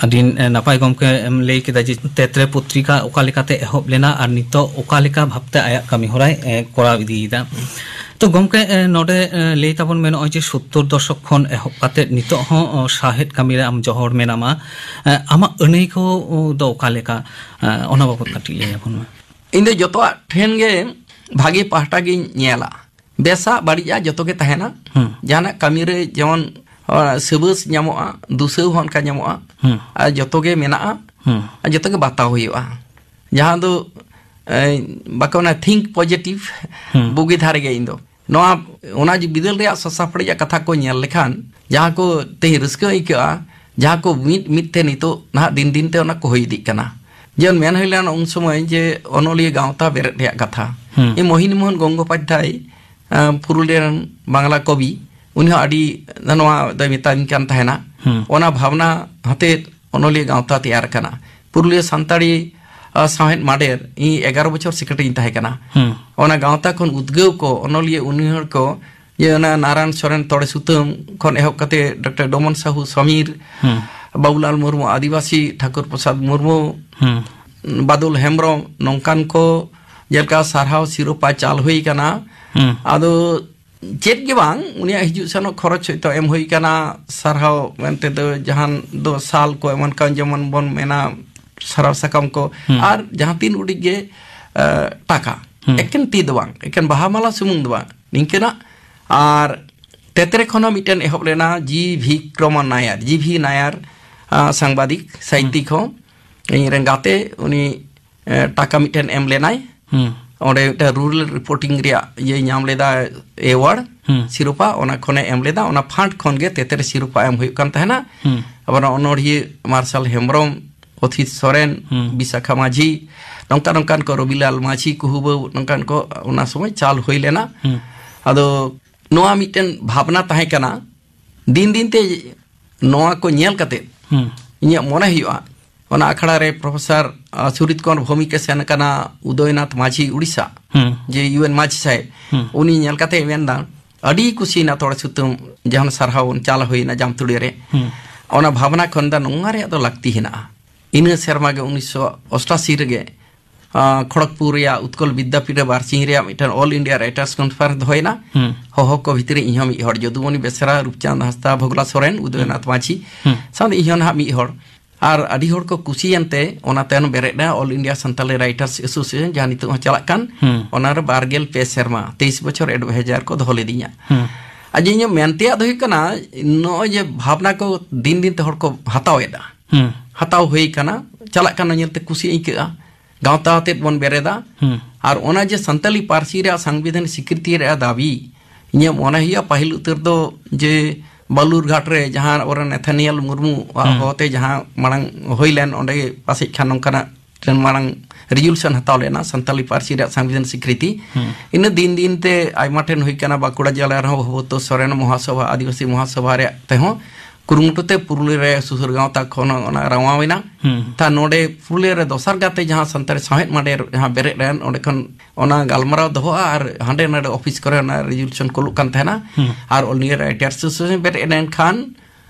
ᱟᱹᱰᱤ ᱱᱟᱯᱟᱭ ᱜᱚᱢᱠᱮ ᱮᱢ ᱞᱟᱹᱭ ᱠᱮᱫᱟ ᱡᱮ ᱛᱮᱛᱨᱮ ᱯᱚᱛᱨᱤᱠᱟ ᱚᱠᱟ ᱞᱮᱠᱟᱛᱮ ᱮᱦᱚᱵ ᱞᱮᱱᱟ ᱟᱨ ᱱᱤᱛᱚᱜ ᱚᱠᱟ ᱞᱮᱠᱟ ᱵᱷᱟᱵᱛᱮ ᱟᱭᱟᱜ ᱠᱟᱹᱢᱤ ᱦᱚᱨᱟᱭ, ᱮ, ᱠᱚᱨᱟᱣ ᱤᱫᱤᱭᱮᱫᱟ᱾ ᱛᱚ ᱜᱚᱢᱠᱮ, ᱮ, ᱱᱚᱰᱮ, ᱮ, ᱞᱟᱹᱭ ᱛᱟᱵᱚᱱ ᱢᱮ, ᱱᱚᱜᱼᱚᱭ ᱡᱮ ᱥᱳᱛᱛᱳᱨ ᱫᱚᱥᱚᱠ ᱠᱷᱚᱱ ᱮᱦᱚᱵ ᱠᱟᱛᱮ ᱱᱤᱛᱚᱜ ᱦᱚᱸ, ᱚ, ᱥᱟᱶᱦᱮᱫ ᱠᱟᱹᱢᱤ ᱨᱮ ᱟᱢ ᱡᱚᱦᱚᱲ ᱢᱮᱱᱟᱢᱟ, ᱮ, ᱟᱢᱟᱜ ᱟᱹᱱᱟᱹᱭᱠᱟᱹᱣ ᱫᱚ ᱚᱠᱟ ᱞᱮᱠᱟ, ᱮ, ᱚᱱᱟ ᱵᱟᱵᱚᱛ ᱠᱟᱹᱴᱤᱡ ᱞᱟᱹᱭ ᱟᱵᱚᱱ ᱢᱮ᱾ ᱤᱧ ᱫᱚ ᱡᱚᱛᱚᱣᱟᱜ ᱴᱷᱮᱱ ᱜᱮ ᱵᱷᱟᱜᱮ ᱯᱟᱦᱴᱟ ᱜᱤᱧ ᱧᱮᱞᱟ, ᱵᱮᱥᱟᱜ ᱵᱟᱹᱲᱤᱡᱟᱜ ᱡᱚᱛᱚ ᱜᱮ ᱛᱟᱦᱮᱱᱟ᱾ ᱦᱩᱸ᱾ ᱡᱟᱦᱟᱱᱟᱜ ᱠᱟᱹᱢᱤ ᱨᱮ ᱡᱮᱢᱚᱱ, ᱚ, ᱥᱟᱹᱵᱟᱹᱥ ᱧᱟᱢᱚᱜᱼᱟ, ᱫᱩᱥᱟᱹᱣ ᱦᱚᱸ ᱚᱱᱠᱟ ᱧᱟᱢᱚᱜᱼᱟ᱾ ᱦᱩᱸ᱾ ᱟᱨ ᱡᱚᱛᱚ ᱜᱮ ᱢᱮᱱᱟᱜᱼᱟ᱾ ᱦᱩᱸ᱾ ᱟᱨ ᱡᱚᱛᱚ ᱜᱮ ᱵᱟᱛᱟᱣ ᱦᱩᱭᱩᱜᱼᱟ᱾ ᱡᱟᱦᱟᱸ ᱫᱚ, ᱮ, ᱵᱟᱠᱚ ᱢᱮᱱᱟ think positive, ᱦᱩᱸ᱾ ᱵᱩᱜᱤ ᱫᱷᱟᱨᱮ ᱜᱮ ᱤᱧ ᱫᱚ᱾ ᱱᱚᱣᱟ, ᱚᱱᱟ ᱡᱮ ᱵᱤᱫᱟᱹᱞ ᱨᱮᱭᱟᱜ ᱥᱟᱥᱟᱯᱲᱮᱡᱟᱜ ᱠᱟᱛᱷᱟ ᱠᱚ ᱧᱮᱞ ᱞᱮᱠᱷᱟᱱ, ᱡᱟᱦᱟᱸ ᱠᱚ ᱛᱮᱦᱮᱧ ᱨᱟᱹᱥᱠᱟᱹ ᱟᱹᱭᱠᱟᱹᱜᱼᱟ, ᱡᱟᱦᱟᱸ ᱠᱚ ᱢᱤᱫ ᱢᱤᱫ ᱛᱮ ᱱᱤᱛᱚᱜ ᱱᱟᱦᱟᱜ ᱫᱤᱱ ᱫᱤᱱ ᱛᱮ ᱚᱱᱟ ᱠᱚ ᱦᱩᱭ ᱤᱫᱤᱜ ᱠᱟᱱᱟ᱾ ᱡᱮᱢᱚᱱ ᱢᱮᱱ ᱦᱩᱭ ᱞᱮᱱᱟ ᱩᱱ ᱥᱚᱢᱚᱭ ᱡᱮ ᱚᱱᱚᱞᱤᱭᱟᱹ ᱜᱟᱶᱛᱟ ᱵᱮᱨᱮᱫ ᱨᱮᱭᱟᱜ ᱠᱟᱛᱷᱟ᱾ ᱦᱩᱸ᱾ ᱤᱧ ᱢᱳᱦᱤᱱᱤ ᱢᱳᱦᱚᱱ ᱜᱚᱝᱜᱳᱯᱟᱫᱽᱫᱷᱟᱭ, ᱟᱸ, ᱯᱩᱨᱩᱞᱤᱭᱟᱹ ᱨᱮᱱ ᱵᱟᱝᱞᱟ ᱠᱚᱵᱤ, ᱩᱱᱤ ᱦᱚᱸ ᱟᱹᱰᱤ ᱱᱚᱣᱟ ᱫᱚᱭ ᱢᱮᱛᱟᱫᱤᱧ ᱠᱟᱱ ᱛᱟᱦᱮᱱᱟ᱾ ᱦᱩᱸ᱾ ᱚᱱᱟ ᱵᱷᱟᱵᱽᱱᱟ ᱦᱚᱛᱮᱫ ᱚᱱᱚᱞᱤᱭᱟᱹ ᱜᱟᱶᱛᱟ ᱛᱮᱭᱟᱨ ᱟᱠᱟᱱᱟ᱾ ᱯᱩᱨᱩᱞᱤᱭᱟᱹ ᱥᱟᱱᱛᱟᱲᱤ, ᱟ, ᱥᱟᱶᱦᱮᱫ ᱢᱟᱰᱮᱨ, ᱤᱧ ᱮᱜᱟᱨᱚ ᱵᱚᱪᱷᱚᱨ ᱥᱮᱠᱨᱮᱴᱟᱨᱤᱧ ᱛᱟᱦᱮᱸ ᱠᱟᱱᱟ᱾ ᱦᱩᱸ᱾ ᱚᱱᱟ ᱜᱟᱶᱛᱟ ᱠᱷᱚᱱ ᱩᱫᱽᱜᱟᱹᱣ ᱠᱚ, ᱚᱱᱚᱞᱤᱭᱟᱹ ᱩᱱᱩᱭᱦᱟᱹᱨ ᱠᱚ, ᱡᱮ ᱚᱱᱟ ᱱᱟᱨᱟᱭᱚᱱ ᱥᱚᱨᱮᱱ ᱛᱚᱲᱮ ᱥᱩᱛᱟᱹᱢ ᱠᱷᱚᱱ ᱮᱦᱚᱵ ᱠᱟᱛᱮ ᱰᱚᱠᱴᱚᱨ ᱰᱚᱢᱚᱱ ᱥᱟᱦᱩ ᱥᱚᱢᱤᱨ, ᱦᱩᱸ᱾ ᱵᱟᱵᱩᱞᱟᱞ ᱢᱩᱨᱢᱩ ᱟᱹᱫᱤᱵᱟᱹᱥᱤ, ᱴᱷᱟᱠᱩᱨ ᱯᱨᱚᱥᱟᱫᱽ ᱢᱩᱨᱢᱩ, ᱦᱩᱸ᱾ ᱵᱟᱫᱚᱞ ᱦᱮᱢᱵᱨᱚᱢ, ᱱᱚᱝᱠᱟᱱ ᱠᱚ ᱡᱮᱞᱮᱠᱟ ᱥᱟᱨᱦᱟᱣ ᱥᱤᱨᱳᱯᱟ ᱪᱟᱞ ᱦᱩᱭ ᱠᱟᱱᱟ᱾ ᱦᱩᱸ᱾ ᱟᱫᱚ ᱪᱮᱫ ᱜᱮ ᱵᱟᱝ, ᱩᱱᱤᱭᱟᱜ ᱦᱤᱡᱩᱜ ᱥᱮᱱᱚᱜ ᱠᱷᱚᱨᱚᱪ ᱦᱚᱭᱛᱳ ᱮᱢ ᱦᱩᱭ ᱠᱟᱱᱟ, ᱥᱟᱨᱦᱟᱣ ᱢᱮᱱᱛᱮ ᱫᱚ ᱡᱟᱦᱟᱱ ᱫᱚ ᱥᱟᱞ ᱠᱚ ᱮᱢᱟᱱ ᱠᱟᱱ, ᱡᱮᱢᱚᱱ ᱵᱚᱱ ᱢᱮᱱᱟ ᱥᱟᱨᱦᱟᱣ ᱥᱟᱠᱟᱢ ᱠᱚ, ᱦᱩᱸ᱾ ᱟᱨ ᱡᱟᱦᱟᱸ ᱛᱤᱱ ᱩᱰᱤᱡ ᱜᱮ, ᱮ, ᱴᱟᱠᱟ᱾ ᱦᱩᱸ᱾ ᱮᱠᱮᱱ ᱛᱤ ᱫᱚ ᱵᱟᱝ, ᱮᱠᱮᱱ ᱵᱟᱦᱟ ᱢᱟᱞᱟ ᱥᱩᱢᱩᱝ ᱫᱚ ᱵᱟᱝ, ᱱᱤᱝᱠᱟᱹᱱᱟᱜ᱾ ᱟᱨ ᱛᱮᱛᱨᱮ ᱠᱷᱚᱱ ᱦᱚᱸ ᱢᱤᱫᱴᱮᱱ ᱮᱦᱚᱵ ᱞᱮᱱᱟ, ᱡᱤ ᱵᱷᱤᱠᱨᱚᱢᱟ ᱱᱟᱭᱟᱨ, ᱡᱤ ᱵᱷᱤ ᱱᱟᱭᱟᱨ, ᱟ, ᱥᱟᱝᱵᱟᱫᱤᱠ, ᱥᱟᱦᱤᱛᱭᱤᱠ ᱦᱚᱸ, ᱤᱧ ᱨᱮᱱ ᱜᱟᱛᱮ, ᱩᱱᱤ, ᱮ, ᱴᱟᱠᱟ ᱢᱤᱫᱴᱮᱱ ᱮᱢ ᱞᱮᱱᱟᱭ᱾ ᱦᱩᱸ᱾ ᱚᱸᱰᱮ ᱢᱤᱫᱴᱮᱱ ᱨᱩᱨᱟᱞ ᱨᱤᱯᱳᱨᱴᱤᱝ ᱨᱮᱭᱟᱜ ᱤᱭᱟᱹᱭ ᱧᱟᱢ ᱞᱮᱫᱟ, ᱮᱣᱟᱨᱰ, ᱦᱩᱸ᱾ ᱥᱤᱨᱳᱯᱟ, ᱚᱱᱟ ᱠᱷᱚᱱᱮ ᱮᱢ ᱞᱮᱫᱟ᱾ ᱚᱱᱟ ᱯᱷᱟᱱᱰ ᱠᱷᱚᱱ ᱜᱮ ᱛᱮᱛᱨᱮ ᱥᱤᱨᱳᱯᱟ ᱮᱢ ᱦᱩᱭᱩᱜ ᱠᱟᱱ ᱛᱟᱦᱮᱱᱟ᱾ ᱦᱩᱸ᱾ ᱟᱵᱟᱨ ᱚᱱᱚᱲᱦᱤᱭᱟᱹ ᱢᱟᱨᱥᱟᱞ ᱦᱮᱢᱵᱨᱚᱢ, ᱚᱛᱷᱤᱛ ᱥᱚᱨᱮᱱ, ᱦᱩᱸ᱾ ᱵᱤᱥᱟᱠᱷᱟ ᱢᱟᱹᱡᱷᱤ, ᱱᱚᱝᱠᱟ ᱱᱚᱝᱠᱟᱱ ᱠᱚ, ᱨᱚᱵᱤᱞᱟᱞ ᱢᱟᱹᱡᱷᱤ, ᱠᱩᱦᱩᱵᱟᱹᱣ, ᱱᱚᱝᱠᱟᱱ ᱠᱚ ᱚᱱᱟ ᱥᱚᱢᱚᱭ ᱪᱟᱞ ᱦᱩᱭ ᱞᱮᱱᱟ᱾ ᱦᱩᱸ᱾ ᱟᱫᱚ ᱱᱚᱣᱟ ᱢᱤᱫᱴᱮᱱ ᱵᱷᱟᱵᱽᱱᱟ ᱛᱟᱦᱮᱸ ᱠᱟᱱᱟ, ᱫᱤᱱ ᱫᱤᱱ ᱛᱮ ᱱᱚᱣᱟ ᱠᱚ ᱧᱮᱞ ᱠᱟᱛᱮ ᱦᱩᱸ᱾ ᱤᱧᱟᱹᱜ ᱢᱚᱱᱮ ᱦᱩᱭᱩᱜᱼᱟ, ᱚᱱᱟ ᱟᱠᱷᱲᱟ ᱨᱮ ᱯᱨᱚᱯᱷᱮᱥᱚᱨ, ᱟ, ᱥᱩᱨᱤᱛ ᱠᱩᱢᱟᱨ ᱵᱷᱳᱣᱢᱤᱠ ᱮ ᱥᱮᱱ ᱟᱠᱟᱱᱟ, ᱩᱫᱚᱭᱱᱟᱛᱷ ᱢᱟᱹᱡᱷᱤ ᱩᱲᱤᱥᱥᱟ, ᱦᱩᱸ᱾ ᱡᱮ ᱤᱭᱩ ᱮᱱ ᱢᱟᱹᱡᱷᱤ ᱥᱟᱦᱮᱵᱽ, ᱦᱩᱸ᱾ ᱩᱱᱤ ᱧᱮᱞ ᱠᱟᱛᱮ ᱢᱮᱱᱫᱟ, ᱟᱹᱰᱤ ᱠᱩᱥᱤᱭᱮᱱᱟ ᱛᱚᱲᱮ ᱥᱩᱛᱟᱹᱢ, ᱡᱟᱦᱟᱸ ᱥᱟᱨᱦᱟᱣ ᱵᱚᱱ ᱪᱟᱞ ᱦᱩᱭᱱᱟ ᱡᱟᱢᱛᱩᱲᱤ ᱨᱮ᱾ ᱦᱩᱸ᱾ ᱚᱱᱟ ᱵᱷᱟᱵᱽᱱᱟ ᱠᱷᱚᱱ ᱫᱚ ᱱᱚᱣᱟ ᱨᱮᱭᱟᱜ ᱫᱚ ᱞᱟᱹᱠᱛᱤ ᱦᱮᱱᱟᱜᱼᱟ᱾ ᱤᱱᱟᱹ ᱥᱮᱨᱢᱟ ᱜᱮ ᱩᱱᱤᱥᱥᱚ ᱚᱥᱴᱟᱥᱤ ᱨᱮᱜᱮ, ᱟ, ᱠᱷᱚᱲᱚᱜᱽᱯᱩᱨ ᱨᱮᱭᱟᱜ ᱩᱛᱠᱚᱞ ᱵᱤᱫᱽᱫᱟᱯᱤᱴᱷ ᱨᱮ ᱵᱟᱨᱥᱤᱧ ᱨᱮᱭᱟᱜ ᱢᱤᱫᱴᱮᱱ ᱚᱞ ᱤᱱᱰᱤᱭᱟ ᱨᱟᱭᱴᱟᱨᱥ ᱠᱚᱱᱯᱷᱟᱨᱮᱱᱥ ᱫᱚᱦᱚᱭᱮᱱᱟ᱾ ᱦᱩᱸ᱾ ᱦᱚᱦᱚ ᱠᱚ ᱵᱷᱤᱛᱨᱤ ᱤᱧᱦᱚᱸ ᱢᱤᱫ ᱦᱚᱲ, ᱡᱚᱫᱩᱢᱚᱱᱤ ᱵᱮᱥᱨᱟ, ᱨᱩᱯᱪᱟᱸᱫᱽ ᱦᱟᱸᱥᱫᱟ, ᱵᱷᱚᱜᱽᱞᱟ ᱥᱚᱨᱮᱱ, ᱩᱫᱚᱭᱱᱟᱛᱷ ᱢᱟᱹᱡᱷᱤ, ᱦᱩᱸ᱾ ᱥᱟᱶᱛᱮ ᱤᱧᱦᱚᱸ ᱱᱟᱦᱟᱜ ᱢᱤᱫ ᱦᱚᱲ᱾ ᱟᱨ ᱟᱹᱰᱤ ᱦᱚᱲ ᱠᱚ ᱠᱩᱥᱤᱭᱮᱱ ᱛᱮ ᱚᱱᱟ ᱛᱟᱭᱚᱢ ᱵᱮᱨᱮᱫ ᱮᱱᱟ All India Santali Writers Association, ᱡᱟᱦᱟᱸ ᱱᱤᱛᱚᱜ ᱦᱚᱸ ᱪᱟᱞᱟᱜ ᱠᱟᱱ᱾ ᱦᱩᱸ᱾ ᱚᱱᱟ ᱨᱮ ᱵᱟᱨ ᱜᱮᱞ ᱯᱮ ᱥᱮᱨᱢᱟ, ᱛᱮᱭᱤᱥ ᱵᱚᱪᱷᱚᱨ advisor ᱠᱚ ᱫᱚᱦᱚ ᱞᱤᱫᱤᱧᱟ᱾ ᱦᱩᱸ᱾ ᱟᱨ ᱡᱮ ᱤᱧᱟᱹᱜ ᱢᱮᱱ ᱛᱮᱭᱟᱜ ᱫᱚ ᱦᱩᱭᱩᱜ ᱠᱟᱱᱟ, ᱱᱚᱜᱼᱚᱭ ᱡᱮ ᱵᱷᱟᱵᱽᱱᱟ ᱠᱚ ᱫᱤᱱ ᱫᱤᱱ ᱛᱮ ᱦᱚᱲ ᱠᱚ ᱦᱟᱛᱟᱣ ᱮᱫᱟ, ᱦᱩᱸ᱾ ᱦᱟᱛᱟᱣ ᱦᱩᱭ ᱠᱟᱱᱟ, ᱪᱟᱞᱟᱜ ᱠᱟᱱᱟ, ᱧᱮᱞᱛᱮ ᱠᱩᱥᱤ ᱟᱹᱭᱠᱟᱹᱜᱼᱟ᱾ ᱜᱟᱶᱛᱟ ᱟᱛᱮᱫ ᱵᱚᱱ ᱵᱮᱨᱮᱫᱟ᱾ ᱦᱩᱸ᱾ ᱟᱨ ᱚᱱᱟ ᱡᱮ ᱥᱟᱱᱛᱟᱞᱤ ᱯᱟᱹᱨᱥᱤ ᱨᱮᱭᱟᱜ ᱥᱚᱝᱵᱤᱫᱷᱟᱱ ᱥᱤᱠᱨᱤᱛᱤ ᱨᱮᱭᱟᱜ ᱫᱟᱹᱵᱤ, ᱤᱧᱟᱹᱜ ᱢᱚᱱᱮ ᱦᱩᱭᱩᱜᱼᱟ, ᱯᱟᱹᱦᱤᱞ ᱩᱛᱟᱹᱨ ᱫᱚ ᱡᱮ ᱵᱟᱞᱩᱨᱜᱷᱟᱴ ᱨᱮ ᱡᱟᱦᱟᱸ ᱟᱵᱚᱨᱮᱱ ᱱᱮᱛᱷᱟᱱᱤᱭᱟᱞ ᱢᱩᱨᱢᱩ ᱟᱜ ᱦᱩᱸ᱾ ᱦᱚᱦᱚᱛᱮ ᱡᱟᱦᱟᱸ ᱢᱟᱲᱟᱝ ᱦᱩᱭ ᱞᱮᱱ, ᱚᱸᱰᱮ ᱜᱮ ᱯᱟᱥᱮᱡ ᱠᱷᱟᱱ ᱱᱚᱝᱠᱟᱱᱟᱜ ᱴᱷᱮᱱ ᱢᱟᱲᱟᱝ ᱨᱤᱡᱩᱞᱩᱥᱚᱱ ᱦᱟᱛᱟᱣ ᱞᱮᱱᱟ, ᱥᱟᱱᱛᱟᱞᱤ ᱯᱟᱹᱨᱥᱤ ᱨᱮᱭᱟᱜ ᱥᱚᱝᱵᱤᱫᱷᱟᱱ ᱥᱤᱠᱨᱤᱛᱤ᱾ ᱦᱩᱸ᱾ ᱤᱱᱟᱹ ᱫᱤᱱ ᱫᱤᱱ ᱛᱮ ᱟᱭᱢᱟ ᱴᱷᱮᱱ ᱦᱩᱭ ᱠᱟᱱᱟ, ᱵᱟᱸᱠᱩᱲᱟ ᱡᱮᱞᱟ ᱨᱮᱦᱚᱸ ᱵᱷᱚᱵᱚᱛᱚ ᱥᱚᱨᱮᱱ ᱢᱚᱦᱟᱥᱚᱵᱷᱟ, ᱟᱹᱫᱤᱵᱟᱹᱥᱤ ᱢᱚᱦᱟᱥᱚᱵᱷᱟ ᱨᱮᱭᱟᱜ ᱛᱮᱦᱚᱸ ᱠᱩᱨᱩᱢᱩᱴᱩ ᱛᱮ ᱯᱩᱨᱩᱞᱤᱭᱟᱹ ᱨᱮ ᱥᱩᱥᱩᱨ ᱜᱟᱶᱛᱟ ᱠᱷᱚᱱ ᱚᱱᱟ ᱨᱟᱣᱟᱣ ᱮᱱᱟ᱾ ᱦᱩᱸ᱾ ᱛᱟ ᱱᱚᱰᱮ ᱯᱩᱨᱩᱞᱤᱭᱟᱹ ᱨᱮ ᱫᱚᱥᱟᱨ ᱜᱟᱛᱮ ᱡᱟᱦᱟᱸ ᱥᱟᱱᱛᱟᱲᱤ ᱥᱟᱶᱦᱮᱫ ᱢᱟᱰᱮᱨ ᱡᱟᱦᱟᱸ ᱵᱮᱨᱮᱫ ᱮᱱ, ᱚᱸᱰᱮ ᱠᱷᱚᱱ ᱚᱱᱟ ᱜᱟᱞᱢᱟᱨᱟᱣ ᱫᱚᱦᱚᱜᱼᱟ ᱟᱨ ᱦᱟᱸᱰᱮ ᱱᱟᱰᱮ ᱚᱯᱷᱤᱥ ᱠᱚᱨᱮ ᱚᱱᱟ ᱨᱮᱡᱩᱞᱩᱥᱚᱱ ᱠᱳᱞᱚᱜ ᱠᱟᱱ ᱛᱟᱦᱮᱱᱟ᱾ ᱦᱩᱸ᱾ ᱟᱨ All India Writers Association ᱵᱮᱨᱮᱫ ᱮᱱᱠᱷᱟᱱ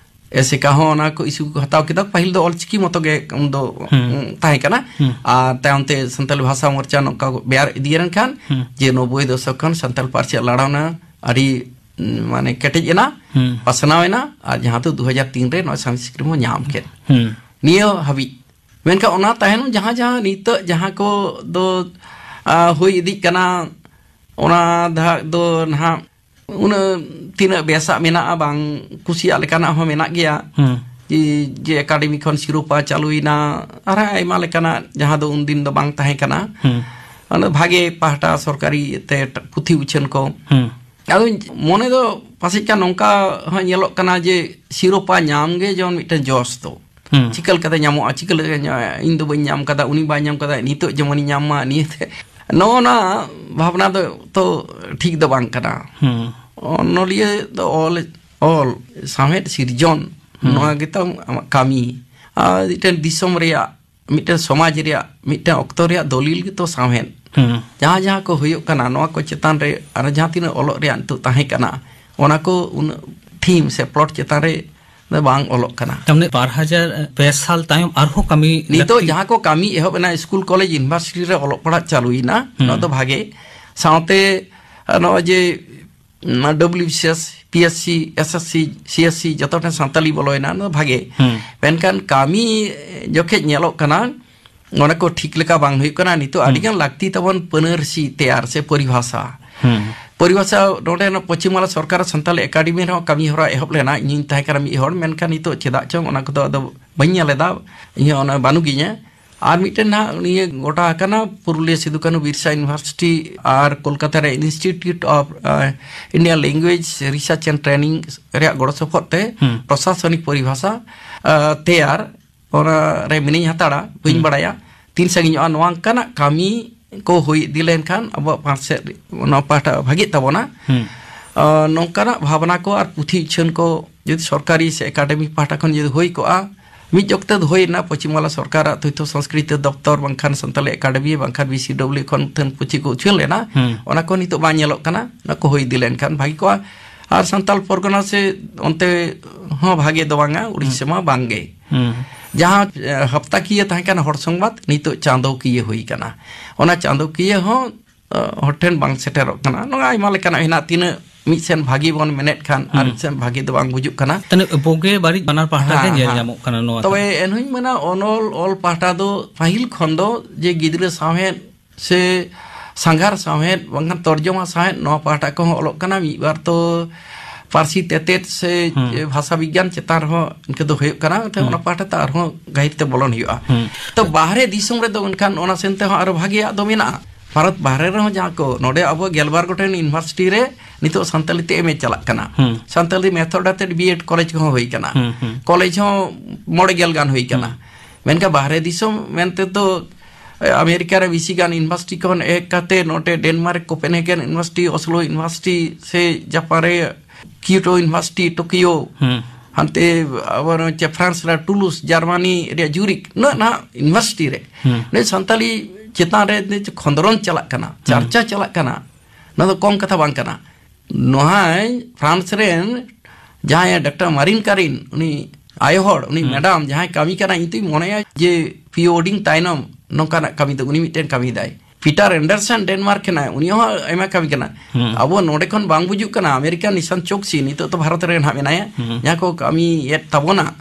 ᱮᱥᱮᱠᱟ ᱦᱚᱸ ᱚᱱᱟ ᱠᱚ ᱤᱥᱩ ᱠᱚ ᱦᱟᱛᱟᱣ ᱠᱮᱫᱟ᱾ ᱯᱟᱹᱦᱤᱞ ᱫᱚ ᱚᱞᱪᱤᱠᱤ ᱢᱚᱛᱚ ᱜᱮ ᱩᱱ ᱫᱚ, ᱦᱩᱸ᱾ ᱩᱸ, ᱛᱟᱦᱮᱸ ᱠᱟᱱᱟ᱾ ᱦᱩᱸ᱾ ᱟᱨ ᱛᱟᱭᱚᱢ ᱛᱮ ᱥᱟᱱᱛᱟᱲᱤ ᱵᱷᱟᱥᱟ ᱢᱳᱨᱪᱟ ᱱᱚᱝᱠᱟ ᱵᱮᱭᱟᱨ ᱤᱫᱤᱭᱮᱱ ᱠᱷᱟᱱ ᱦᱩᱸ᱾ ᱡᱮ ᱱᱚᱵᱵᱳᱭ ᱫᱚᱥᱚᱠ ᱠᱷᱚᱱ ᱥᱟᱱᱛᱟᱲ ᱯᱟᱹᱨᱥᱤ ᱞᱟᱲᱟᱣᱱᱟ ᱟᱹᱰᱤ, ᱩᱸ, ᱢᱟᱱᱮ ᱠᱮᱴᱮᱡ ᱮᱱᱟ, ᱦᱩᱸ᱾ ᱯᱟᱥᱱᱟᱣ ᱮᱱᱟ, ᱟᱨ ᱡᱟᱦᱟᱸ ᱫᱚ ᱫᱩ ᱦᱟᱡᱟᱨ ᱛᱤᱱ ᱨᱮ ᱱᱚᱣᱟ ᱥᱟᱶᱦᱮᱫ ᱥᱤᱠᱨᱤᱢ ᱵᱚᱱ ᱧᱟᱢ ᱠᱮᱫ᱾ ᱦᱩᱸ᱾ ᱱᱤᱭᱟᱹ ᱦᱟᱹᱵᱤᱡ᱾ ᱢᱮᱱᱠᱷᱟᱱ ᱚᱱᱟ ᱛᱟᱭᱱᱚᱢ ᱡᱟᱦᱟᱸ, ᱡᱟᱦᱟᱸ ᱱᱤᱛᱚᱜ ᱡᱟᱦᱟᱸ ᱠᱚ ᱫᱚ, ᱟ, ᱦᱩᱭ ᱤᱫᱤᱜ ᱠᱟᱱᱟ, ᱚᱱᱟ ᱫᱷᱟᱜ ᱫᱚ ᱱᱟᱦᱟᱜ ᱩᱱᱟᱹᱜ ᱛᱤᱱᱟᱹᱜ ᱵᱮᱥᱟᱜ ᱢᱮᱱᱟᱜᱼᱟ, ᱵᱟᱝ ᱠᱩᱥᱤᱭᱟᱜ ᱞᱮᱠᱟᱱᱟᱜ ᱦᱚᱸ ᱢᱮᱱᱟᱜ ᱜᱮᱭᱟ᱾ ᱦᱩᱸ᱾ ᱡᱮ, ᱡᱮ ᱮᱠᱟᱰᱮᱢᱤ ᱠᱷᱚᱱ ᱥᱤᱨᱳᱯᱟ ᱪᱟᱹᱞᱩᱭᱮᱱᱟ, ᱟᱨ ᱟᱭᱢᱟ ᱞᱮᱠᱟᱱᱟᱜ ᱡᱟᱦᱟᱸ ᱫᱚ ᱩᱱᱫᱤᱱ ᱫᱚ ᱵᱟᱝ ᱛᱟᱦᱮᱸ ᱠᱟᱱᱟ᱾ ᱦᱩᱸ᱾ ᱚᱱᱟ ᱵᱷᱟᱜᱮ ᱯᱟᱦᱴᱟ ᱥᱚᱨᱠᱟᱨᱤ ᱛᱮ ᱯᱩᱛᱷᱤ ᱩᱪᱷᱟᱹᱱ ᱠᱚ᱾ ᱦᱩᱸ᱾ ᱟᱫᱚ ᱢᱚᱱᱮ ᱫᱚ ᱯᱟᱥᱮᱡ ᱠᱟᱱ ᱱᱚᱝᱠᱟ ᱦᱚᱸ ᱧᱮᱞᱚᱜ ᱠᱟᱱᱟ ᱡᱮ ᱥᱤᱨᱳᱯᱟ ᱧᱟᱢ ᱜᱮ ᱡᱮᱢᱚᱱ ᱢᱤᱫᱴᱮᱱ ᱡᱚᱥ ᱫᱚ᱾ ᱦᱩᱸ᱾ ᱪᱤᱠᱟᱹ ᱞᱮᱠᱟᱛᱮ ᱧᱟᱢᱚᱜᱼᱟ, ᱪᱤᱠᱟᱹ ᱞᱮᱠᱟᱛᱮ ᱧᱟᱢᱚᱜᱼᱟ? ᱤᱧ ᱫᱚ ᱵᱟᱹᱧ ᱧᱟᱢ ᱠᱟᱫᱟ, ᱩᱱᱤ ᱵᱟᱭ ᱧᱟᱢ ᱠᱟᱫᱟ, ᱱᱤᱛᱚᱜ ᱡᱮᱢᱚᱱᱤᱧ ᱧᱟᱢ ᱢᱟ, ᱱᱤᱭᱟᱹᱛᱮ ᱱᱚᱜᱼᱚ ᱱᱟ ᱵᱷᱟᱵᱽᱱᱟ ᱫᱚ ᱛᱚ ᱴᱷᱤᱠ ᱫᱚ ᱵᱟᱝ ᱠᱟᱱᱟ᱾ ᱦᱩᱸ᱾ ᱚᱱᱚᱞᱤᱭᱟᱹ ᱫᱚ ᱚᱞ, ᱚᱞ, ᱥᱟᱶᱦᱮᱫ ᱥᱤᱨᱡᱚᱱ, ᱦᱩᱸ᱾ ᱱᱚᱣᱟ ᱜᱮᱛᱟᱢ ᱟᱢᱟᱜ ᱠᱟᱹᱢᱤ᱾ ᱟᱨ ᱢᱤᱫᱴᱮᱱ ᱫᱤᱥᱚᱢ ᱨᱮᱭᱟᱜ, ᱢᱤᱫᱴᱮᱱ ᱥᱚᱢᱟᱡᱽ ᱨᱮᱭᱟᱜ, ᱢᱤᱫᱴᱮᱱ ᱚᱠᱛᱚ ᱨᱮᱭᱟᱜ ᱫᱚᱞᱤᱞ ᱜᱮᱛᱚ ᱥᱟᱶᱦᱮᱫ᱾ ᱦᱩᱸ᱾ ᱡᱟᱦᱟᱸ ᱡᱟᱦᱟᱸ ᱠᱚ ᱦᱩᱭᱩᱜ ᱠᱟᱱᱟ, ᱱᱚᱣᱟ ᱠᱚ ᱪᱮᱛᱟᱱ ᱨᱮ ᱟᱨ ᱡᱟᱦᱟᱸ ᱛᱤᱱᱟᱹᱜ ᱚᱞᱚᱜ ᱨᱮᱭᱟᱜ ᱱᱤᱛᱚᱜ ᱛᱟᱦᱮᱸ ᱠᱟᱱᱟ, ᱚᱱᱟ ᱠᱚ ᱩᱱᱟᱹᱜ ᱛᱷᱤᱢ ᱥᱮ ᱯᱞᱚᱴ ᱪᱮᱛᱟᱱ ᱨᱮ ᱫᱚ ᱵᱟᱝ ᱚᱞᱚᱜ ᱠᱟᱱᱟ᱾ ᱛᱟᱨᱢᱟᱱᱮ ᱵᱟᱨ ᱦᱟᱡᱟᱨ ᱯᱮ ᱥᱟᱞ ᱛᱟᱭᱚᱢ ᱟᱨᱦᱚᱸ ᱠᱟᱹᱢᱤ ᱱᱤᱛᱚᱜ ᱞᱟᱹᱠᱛᱤ᱾ ᱡᱟᱦᱟᱸ ᱠᱚ ᱠᱟᱹᱢᱤ ᱮᱦᱚᱵ ᱮᱱᱟ, ᱥᱠᱩᱞ, ᱠᱚᱞᱮᱡᱽ, ᱤᱭᱩᱱᱤᱵᱷᱟᱨᱥᱤᱴᱤ ᱨᱮ ᱚᱞᱚᱜ ᱯᱟᱲᱦᱟᱜ ᱪᱟᱹᱞᱩᱭᱮᱱᱟ, ᱦᱩᱸ᱾ ᱱᱚᱣᱟ ᱫᱚ ᱵᱷᱟᱜᱮ᱾ ᱥᱟᱶᱛᱮ, ᱟᱨ ᱱᱚᱜᱼᱚᱭ ᱡᱮ, ᱚᱱᱟ W B C S, P S C, S S C, C S C, ᱡᱚᱛᱚ ᱴᱷᱮᱱ ᱥᱟᱱᱛᱟᱞᱤ ᱵᱚᱞᱚᱭᱮᱱᱟ, ᱱᱚᱣᱟ ᱵᱷᱟᱜᱮ᱾ ᱦᱩᱸ᱾ ᱢᱮᱱᱠᱷᱟᱱ ᱠᱟᱹᱢᱤ ᱡᱚᱠᱷᱮᱡ ᱧᱮᱞᱚᱜ ᱠᱟᱱᱟ, ᱚᱱᱟ ᱠᱚ ᱴᱷᱤᱠ ᱞᱮᱠᱟ ᱵᱟᱝ ᱦᱩᱭᱩᱜ ᱠᱟᱱᱟ᱾ ᱱᱤᱛᱚᱜ ᱦᱩᱸ᱾ ᱟᱹᱰᱤᱜᱟᱱ ᱞᱟᱹᱠᱛᱤ ᱛᱟᱵᱚᱱ ᱯᱟᱹᱱᱟᱹᱨᱥᱤ ᱛᱮᱭᱟᱨ ᱥᱮ ᱯᱚᱨᱤᱵᱷᱟᱥᱟ᱾ ᱦᱩᱸ᱾ ᱯᱚᱨᱤᱵᱷᱟᱥᱟ ᱱᱚᱰᱮ ᱱᱚᱣᱟ ᱯᱚᱪᱷᱤᱢ ᱵᱟᱝᱞᱟ ᱥᱚᱨᱠᱟᱨ ᱥᱟᱱᱛᱟᱞᱤ ᱮᱠᱟᱰᱮᱢᱤ ᱨᱮᱦᱚᱸ ᱠᱟᱹᱢᱤ ᱦᱚᱨᱟ ᱮᱦᱚᱵ ᱞᱮᱱᱟ, ᱤᱧᱤᱧ ᱛᱟᱦᱮᱸ ᱠᱟᱱᱟ ᱢᱤᱫ ᱦᱚᱲ, ᱢᱮᱱᱠᱷᱟᱱ ᱱᱤᱛᱚᱜ ᱪᱮᱫᱟᱜ ᱪᱚᱝ ᱚᱱᱟ ᱠᱚᱫᱚ ᱟᱫᱚ ᱵᱟᱹᱧ ᱧᱮᱞ ᱮᱫᱟ, ᱤᱧ ᱦᱚᱸ ᱚᱱᱟ ᱵᱟᱹᱱᱩᱜᱤᱧᱟ᱾ ᱟᱨ ᱢᱤᱫᱴᱮᱱ ᱱᱟᱦᱟᱜ ᱱᱤᱭᱟᱹ ᱜᱚᱴᱟ ᱟᱠᱟᱱᱟ ᱯᱩᱨᱩᱞᱤᱭᱟᱹ ᱥᱤᱫᱩ ᱠᱟᱹᱱᱦᱩ ᱵᱤᱨᱥᱟ ᱤᱭᱩᱱᱤᱵᱷᱟᱨᱥᱤᱴᱤ ᱟᱨ ᱠᱳᱞᱠᱟᱛᱟ ᱨᱮ Institute of, ᱟᱸ, Indian Language Research and Training ᱨᱮᱭᱟᱜ ᱜᱚᱲᱚ ᱥᱚᱯᱚᱦᱚᱫ ᱛᱮ ᱦᱩᱸ᱾ ᱯᱨᱚᱥᱟᱥᱚᱱᱤᱠ ᱯᱚᱨᱤᱵᱷᱟᱥᱟ, ᱟᱸ, ᱛᱮᱭᱟᱨ, ᱚᱱᱟ ᱨᱮ ᱢᱤᱱᱟᱹᱧ ᱦᱟᱛᱟᱲᱟ, ᱵᱟᱹᱧ ᱦᱩᱸ᱾ ᱵᱟᱲᱟᱭᱟ ᱛᱤᱱ ᱥᱟᱺᱜᱤᱧᱚᱜᱼᱟ᱾ ᱱᱚᱣᱟ ᱚᱱᱠᱟᱱᱟᱜ ᱠᱟᱹᱢᱤ ᱠᱚ ᱦᱩᱭ ᱤᱫᱤ ᱞᱮᱱᱠᱷᱟᱱ ᱟᱵᱚᱣᱟᱜ ᱯᱟᱥᱮ ᱱᱚᱣᱟ ᱯᱟᱦᱴᱟ ᱵᱷᱟᱜᱮᱜ ᱛᱟᱵᱚᱱᱟ᱾ ᱦᱩᱸ᱾ ᱟᱸ, ᱱᱚᱝᱠᱟᱱᱟᱜ ᱵᱷᱟᱵᱽᱱᱟ ᱠᱚ ᱟᱨ ᱯᱩᱛᱷᱤ ᱩᱪᱷᱟᱹᱱ ᱠᱚ ᱡᱩᱫᱤ ᱥᱚᱨᱠᱟᱨᱤ ᱥᱮ ᱮᱠᱟᱰᱮᱢᱤ ᱯᱟᱦᱴᱟ ᱠᱷᱚᱱ ᱡᱩᱫᱤ ᱦᱩᱭ ᱠᱚᱜᱼᱟ, ᱢᱤᱫ ᱚᱠᱛᱮ ᱫᱚ ᱦᱩᱭ ᱮᱱᱟ, ᱯᱚᱪᱷᱤᱢ ᱵᱟᱝᱞᱟ ᱥᱚᱨᱠᱟᱨᱟᱜ ᱛᱚᱛᱛᱷᱚ ᱥᱚᱝᱥᱠᱨᱤᱛᱤ ᱫᱚᱯᱛᱚᱨ ᱵᱟᱝᱠᱷᱟᱱ ᱥᱟᱱᱛᱟᱞᱤ ᱮᱠᱟᱰᱮᱢᱤ ᱵᱟᱝᱠᱷᱟᱱ ᱵᱤ ᱥᱤ ᱰᱚᱵᱽᱞᱤᱭᱩ ᱠᱷᱚᱱ ᱛᱷᱟᱹᱱ ᱯᱩᱛᱷᱤ ᱠᱚ ᱩᱪᱷᱟᱹᱱ ᱞᱮᱱᱟ, ᱦᱩᱸ᱾ ᱚᱱᱟ ᱠᱚ ᱱᱤᱛᱚᱜ ᱵᱟᱝ ᱧᱮᱞᱚᱜ ᱠᱟᱱᱟ᱾ ᱚᱱᱟ ᱠᱚ ᱦᱩᱭ ᱤᱫᱤ ᱞᱮᱱᱠᱷᱟᱱ ᱵᱷᱟᱜᱤ ᱠᱚᱜᱼᱟ᱾ ᱟᱨ ᱥᱟᱱᱛᱟᱞ ᱯᱚᱨᱜᱚᱱᱟ ᱥᱮ ᱚᱱᱛᱮ ᱦᱚᱸ ᱵᱷᱟᱜᱮ ᱫᱚ ᱵᱟᱝᱟ, ᱩᱲᱤᱥᱥᱟ ᱦᱩᱸ᱾ ᱢᱟ ᱵᱟᱝᱜᱮ᱾ ᱦᱩᱸ᱾ ᱡᱟᱦᱟᱸ, ᱮ, ᱦᱟᱯᱛᱟᱠᱤᱭᱟᱹ ᱛᱟᱦᱮᱸ ᱠᱟᱱᱟ ᱦᱚᱲ ᱥᱚᱝᱵᱟᱫ, ᱱᱤᱛᱚᱜ ᱪᱟᱸᱫᱚᱠᱤᱭᱟᱹ ᱦᱩᱭ ᱠᱟᱱᱟ᱾ ᱚᱱᱟ ᱪᱟᱸᱫᱚᱠᱤᱭᱟᱹ ᱦᱚᱸ, ᱮ, ᱦᱚᱲ ᱴᱷᱮᱱ ᱵᱟᱝ ᱥᱮᱴᱮᱨᱚᱜ ᱠᱟᱱᱟ᱾ ᱱᱚᱣᱟ ᱟᱭᱢᱟ ᱞᱮᱠᱟᱱᱟᱜ ᱦᱮᱱᱟᱜ, ᱛᱤᱱᱟᱹᱜ ᱢᱤᱫ ᱥᱮᱱ ᱵᱷᱟᱹᱜᱤ ᱵᱚᱱ ᱢᱮᱱᱮᱫ ᱠᱷᱟᱱ, ᱟᱨ ᱦᱩᱸ᱾ ᱢᱤᱫ ᱥᱮᱱ ᱵᱷᱟᱹᱜᱤ ᱫᱚ ᱵᱟᱝ ᱵᱩᱡᱩᱜ ᱠᱟᱱᱟ᱾ ᱛᱟᱦᱞᱮ ᱵᱩᱜᱤ ᱵᱟᱹᱲᱤᱡ ᱵᱟᱱᱟᱨ ᱯᱟᱦᱴᱟ ᱜᱮ ᱦᱮᱸ, ᱧᱮᱞ ᱦᱮᱸ᱾ ᱧᱟᱢᱚᱜ ᱠᱟᱱᱟ ᱱᱚᱣᱟ ᱛᱚᱵᱮ ᱫᱚ᱾ ᱮᱱᱦᱚᱸᱧ ᱢᱮᱱᱟ, ᱚᱱᱚᱞ ᱚᱞ ᱯᱟᱦᱴᱟ ᱫᱚ ᱯᱟᱹᱦᱤᱞ ᱠᱷᱚᱱ ᱫᱚ ᱡᱮ ᱜᱤᱫᱽᱨᱟᱹ ᱥᱟᱶᱦᱮᱫ ᱥᱮ ᱥᱟᱸᱜᱷᱟᱨ ᱥᱟᱶᱦᱮᱫ ᱵᱟᱝᱠᱷᱟᱱ ᱛᱚᱨᱡᱚᱢᱟ ᱥᱟᱶᱦᱮᱫ, ᱱᱚᱣᱟ ᱯᱟᱦᱴᱟ ᱠᱚᱦᱚᱸ ᱚᱞᱚᱜ ᱠᱟᱱᱟ᱾ ᱢᱤᱫ ᱵᱟᱨ ᱛᱚ ᱯᱟᱹᱨᱥᱤ ᱛᱮᱛᱮᱫ ᱥᱮ ᱦᱩᱸ᱾ ᱵᱷᱟᱥᱟ ᱵᱤᱜᱽᱜᱟᱱ ᱪᱮᱛᱟᱱ ᱨᱮᱦᱚᱸ ᱤᱱᱠᱟᱹ ᱫᱚ ᱦᱩᱭᱩᱜ ᱠᱟᱱᱟ᱾ ᱮᱱᱠᱷᱟᱱ ᱦᱩᱸ᱾ ᱚᱱᱟ ᱯᱟᱦᱴᱟ ᱛᱮ ᱟᱨᱦᱚᱸ ᱜᱟᱹᱦᱤᱨ ᱛᱮ ᱵᱚᱞᱚᱱ ᱦᱩᱭᱩᱜᱼᱟ᱾ ᱦᱩᱸ᱾ ᱛᱚ ᱵᱟᱦᱨᱮ ᱫᱤᱥᱚᱢ ᱨᱮᱫᱚ ᱮᱱᱠᱷᱟᱱ ᱚᱱᱟ ᱥᱮᱱ ᱛᱮᱦᱚᱸ ᱟᱨᱚ ᱵᱷᱟᱜᱮᱭᱟᱜ ᱫᱚ ᱢᱮᱱᱟᱜᱼᱟ᱾ ᱵᱷᱟᱨᱚᱛ ᱵᱟᱦᱨᱮ ᱨᱮᱦᱚᱸ ᱡᱟᱦᱟᱸ ᱠᱚ, ᱱᱚᱰᱮ ᱟᱵᱚ ᱜᱮᱞᱵᱟᱨ ᱜᱚᱴᱮᱱ ᱤᱭᱩᱱᱤᱵᱷᱟᱨᱥᱤᱴᱤ ᱨᱮ ᱱᱤᱛᱚᱜ ᱥᱟᱱᱛᱟᱞᱤ ᱛᱮ ᱮᱢ ᱮ ᱪᱟᱞᱟᱜ ᱠᱟᱱᱟ᱾ ᱦᱩᱸ᱾ ᱥᱟᱱᱛᱟᱞᱤ ᱢᱮᱛᱷᱚᱰ ᱟᱛᱮᱫ ᱵᱤ ᱮᱰ ᱠᱚᱞᱮᱡᱽ ᱠᱚᱦᱚᱸ ᱦᱩᱭ ᱠᱟᱱᱟ᱾ ᱦᱩᱸ, ᱦᱩᱸ᱾ ᱠᱚᱞᱮᱡᱽ ᱦᱚᱸ ᱢᱚᱬᱮ ᱜᱮᱞ ᱜᱟᱱ ᱦᱩᱭ ᱠᱟᱱᱟ᱾ ᱦᱩᱸ᱾ ᱢᱮᱱᱠᱷᱟᱱ ᱵᱟᱦᱨᱮ ᱫᱤᱥᱚᱢ ᱢᱮᱱᱛᱮ ᱫᱚ, ᱮ, ᱟᱢᱮᱨᱤᱠᱟ ᱨᱮ ᱢᱤᱥᱤᱜᱟᱱ ᱤᱭᱩᱱᱤᱵᱷᱟᱨᱥᱤᱴᱤ ᱠᱷᱚᱱ ᱮᱦᱚᱵ ᱠᱟᱛᱮ ᱱᱚᱰᱮ ᱰᱮᱱᱢᱟᱨᱠ ᱠᱳᱯᱮᱱᱦᱮᱜᱮᱱ ᱤᱭᱩᱱᱤᱵᱷᱟᱨᱥᱤᱴᱤ, ᱚᱥᱞᱳ ᱤᱭᱩᱱᱤᱵᱷᱟᱨᱥᱤᱴᱤ ᱥᱮ ᱡᱟᱯᱟᱱ ᱨᱮ ᱠᱤᱭᱳᱴᱳ ᱤᱭᱩᱱᱤᱵᱷᱟᱨᱥᱤᱴᱤ, ᱴᱳᱠᱤᱭᱳ, ᱦᱩᱸ᱾ ᱦᱟᱱᱛᱮ ᱟᱵᱟᱨ ᱦᱚᱸᱪᱮ ᱯᱷᱨᱟᱱᱥ ᱨᱮ ᱴᱩᱞᱩᱥ, ᱡᱟᱨᱢᱟᱱᱤ ᱨᱮᱭᱟᱜ ᱡᱩᱨᱤᱠ, ᱱᱩᱱᱟᱹᱜ ᱱᱟᱦᱟᱜ ᱤᱭᱩᱱᱤᱵᱷᱟᱨᱥᱤᱴᱤ ᱨᱮ ᱦᱩᱸ᱾ ᱱᱩᱭ ᱥᱟᱱᱛᱟᱞᱤ ᱪᱮᱛᱟᱱ ᱨᱮ ᱱᱤᱛ ᱠᱷᱚᱸᱫᱽᱨᱚᱱ ᱪᱟᱞᱟᱜ ᱠᱟᱱᱟ, ᱦᱩᱸ᱾ ᱪᱟᱨᱪᱟ ᱪᱟᱞᱟᱜ ᱠᱟᱱᱟ᱾ ᱱᱚᱣᱟ ᱫᱚ ᱠᱚᱢ ᱠᱟᱛᱷᱟ ᱵᱟᱝ ᱠᱟᱱᱟ᱾ ᱱᱚᱣᱟᱭ ᱯᱷᱨᱟᱱᱥ ᱨᱮᱱ ᱡᱟᱦᱟᱸᱭ ᱰᱟᱠᱛᱟᱨ ᱢᱟᱨᱤᱱ ᱠᱟᱨᱤᱱ, ᱩᱱᱤ ᱟᱭᱳ ᱦᱚᱲ, ᱩᱱᱤ ᱦᱩᱸ᱾ ᱢᱮᱰᱟᱢ ᱡᱟᱦᱟᱸᱭ ᱠᱟᱹᱢᱤ ᱠᱟᱱᱟ, ᱤᱧ ᱛᱩᱧ ᱢᱚᱱᱮᱭᱟ ᱡᱮ ᱯᱤ ᱳ ᱳᱰᱤᱝ ᱛᱟᱭᱱᱚᱢ ᱱᱚᱝᱠᱟᱱᱟᱜ ᱠᱟᱹᱢᱤ ᱫᱚ ᱩᱱᱤ ᱢᱤᱫᱴᱮᱱ ᱠᱟᱹᱢᱤ ᱫᱟᱭ᱾ ᱯᱤᱴᱟᱨ ᱮᱱᱰᱟᱨᱥᱚᱱ ᱰᱮᱱᱢᱟᱨᱠ ᱠᱟᱱᱟᱭ, ᱩᱱᱤ ᱦᱚᱸ ᱟᱭᱢᱟ ᱠᱟᱹᱢᱤ ᱠᱟᱱᱟ᱾ ᱦᱩᱸ᱾ ᱟᱵᱚ ᱱᱚᱰᱮ ᱠᱷᱚᱱ ᱵᱟᱝ ᱵᱩᱡᱩᱜ ᱠᱟᱱᱟ, ᱟᱢᱮᱨᱤᱠᱟ ᱱᱤᱥᱟᱱ ᱪᱳᱠᱥᱤ ᱱᱤᱛᱚᱜ ᱫᱚ ᱵᱷᱟᱨᱚᱛ ᱨᱮ ᱱᱟᱦᱟᱜ ᱢᱮᱱᱟᱭᱟ, ᱦᱩᱸ᱾ ᱡᱟᱦᱟᱸ ᱠᱚ ᱠᱟᱹᱢᱤᱭᱮᱫ ᱛᱟᱵᱚᱱᱟ᱾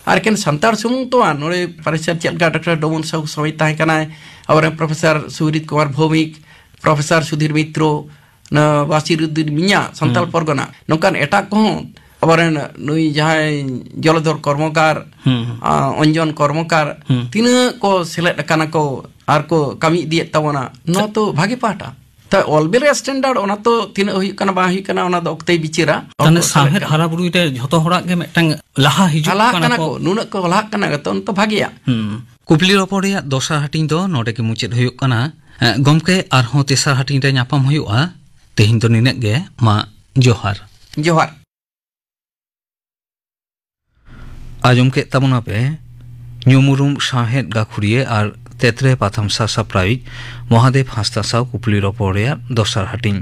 ᱟᱨ ᱮᱠᱮᱱ ᱥᱟᱱᱛᱟᱲ ᱥᱩᱢᱩᱝ ᱛᱚ ᱵᱟᱝ, ᱱᱚᱰᱮ ᱯᱨᱚᱯᱷᱮᱥᱚᱨ ᱪᱮᱫ ᱞᱮᱠᱟ ᱰᱟᱠᱛᱟᱨ ᱰᱚᱢᱚᱱ ᱥᱟᱦᱩ ᱥᱚᱢᱚᱭ ᱛᱟᱦᱮᱸ ᱠᱟᱱᱟᱭ, ᱟᱵᱚᱨᱮᱱ ᱯᱨᱚᱯᱷᱮᱥᱚᱨ ᱥᱩᱦᱨᱤᱛ ᱠᱩᱢᱟᱨ ᱵᱷᱳᱣᱢᱤᱠ, ᱯᱨᱚᱯᱷᱮᱥᱚᱨ ᱥᱩᱫᱷᱤᱨ ᱢᱤᱛᱨᱚ, ᱱᱟ ᱵᱟᱥᱤᱨᱩᱫᱫᱤᱱ ᱢᱤᱧᱟ, ᱥᱟᱱᱛᱟᱲ ᱦᱩᱸ᱾ ᱯᱚᱨᱜᱚᱱᱟ, ᱱᱚᱝᱠᱟᱱ ᱮᱴᱟᱜ ᱠᱚᱦᱚᱸ ᱟᱵᱚᱨᱮᱱ ᱱᱩᱭ ᱡᱟᱦᱟᱸᱭ ᱡᱚᱞᱚᱫᱷᱚᱨ ᱠᱚᱨᱢᱚᱠᱟᱨ, ᱦᱩᱸ, ᱦᱩᱸ᱾ ᱟ, ᱚᱧᱡᱚᱱ ᱠᱚᱨᱢᱚᱠᱟᱨ, ᱦᱩᱸ᱾ ᱛᱤᱱᱟᱹᱜ ᱠᱚ ᱥᱮᱞᱮᱫ ᱟᱠᱟᱱᱟ ᱠᱚ ᱟᱨ ᱠᱚ ᱠᱟᱹᱢᱤ ᱤᱫᱤᱭᱮᱫ ᱛᱟᱵᱚᱱᱟ, ᱱᱚᱣᱟ ᱛᱚ ᱵᱷᱟᱜᱮ ᱯᱟᱦᱴᱟ᱾ ᱛᱚ ᱚᱞ ᱵᱤᱞ ᱨᱮᱭᱟᱜ ᱥᱴᱮᱱᱰᱟᱨᱰ ᱚᱱᱟ ᱛᱚ ᱛᱤᱱᱟᱹᱜ ᱦᱩᱭᱩᱜ ᱠᱟᱱᱟ ᱵᱟᱝ ᱦᱩᱭᱩᱜ ᱠᱟᱱᱟ ᱚᱱᱟ ᱫᱚ ᱚᱠᱛᱮᱭ ᱵᱤᱪᱟᱹᱨᱟ᱾ ᱛᱟᱦᱞᱮ ᱚᱠᱛᱚ ᱥᱟᱞᱮᱫ ᱥᱟᱶᱦᱮᱫ ᱠᱟᱱᱟ᱾ ᱦᱟᱨᱟ ᱵᱩᱨᱩᱭ ᱨᱮ ᱡᱷᱚᱛᱚ ᱦᱚᱲᱟᱜ ᱜᱮ ᱢᱤᱫᱴᱟᱝ ᱞᱟᱦᱟ ᱦᱤᱡᱩᱜ ᱞᱟᱦᱟᱜ ᱠᱟᱱᱟ ᱠᱟᱱᱟ ᱠᱚ᱾ ᱠᱚ, ᱱᱩᱱᱟᱹᱜ ᱠᱚ ᱞᱟᱦᱟᱜ ᱠᱟᱱᱟ ᱛᱚ ᱚᱱᱟ ᱛᱚ ᱵᱷᱟᱜᱮᱭᱟ᱾ ᱦᱩᱸ᱾ ᱠᱩᱠᱞᱤ ᱨᱚᱯᱚᱲ ᱨᱮᱭᱟᱜ ᱫᱚᱥᱟᱨ ᱦᱟᱹᱴᱤᱧ ᱫᱚ ᱱᱚᱰᱮ ᱜᱮ ᱢᱩᱪᱟᱹᱫ ᱦᱩᱭᱩᱜ ᱠᱟᱱᱟ᱾ ᱮ, ᱜᱚᱢᱠᱮ, ᱟᱨᱦᱚᱸ ᱛᱮᱥᱟᱨ ᱦᱟᱹᱴᱤᱧ ᱨᱮ ᱧᱟᱯᱟᱢ ᱦᱩᱭᱩᱜᱼᱟ᱾ ᱛᱮᱦᱮᱧ ᱫᱚ ᱱᱤᱱᱟᱹᱜ ᱜᱮ᱾ ᱢᱟ, ᱡᱚᱦᱟᱨ᱾ ᱡᱚᱦᱟᱨ᱾ ᱟᱸᱡᱚᱢ ᱠᱮᱫ ᱛᱟᱵᱚᱱᱟᱯᱮ ᱧᱩᱢᱩᱨᱩᱢ ᱥᱟᱶᱦᱮᱫ ᱜᱟᱹᱠᱷᱩᱲᱤᱭᱟᱹ ᱟᱨ ᱛᱮᱛᱨᱮ ᱯᱟᱛᱷᱟᱢ ᱥᱟᱥᱟᱯᱲᱟᱣᱤᱡ ᱢᱚᱦᱟᱫᱮᱵ ᱦᱟᱸᱥᱫᱟ ᱥᱟᱶ ᱠᱩᱠᱞᱤ ᱨᱚᱯᱚᱲ ᱨᱮᱭᱟᱜ ᱫᱚᱥᱟᱨ ᱦᱟᱹᱴᱤᱧ᱾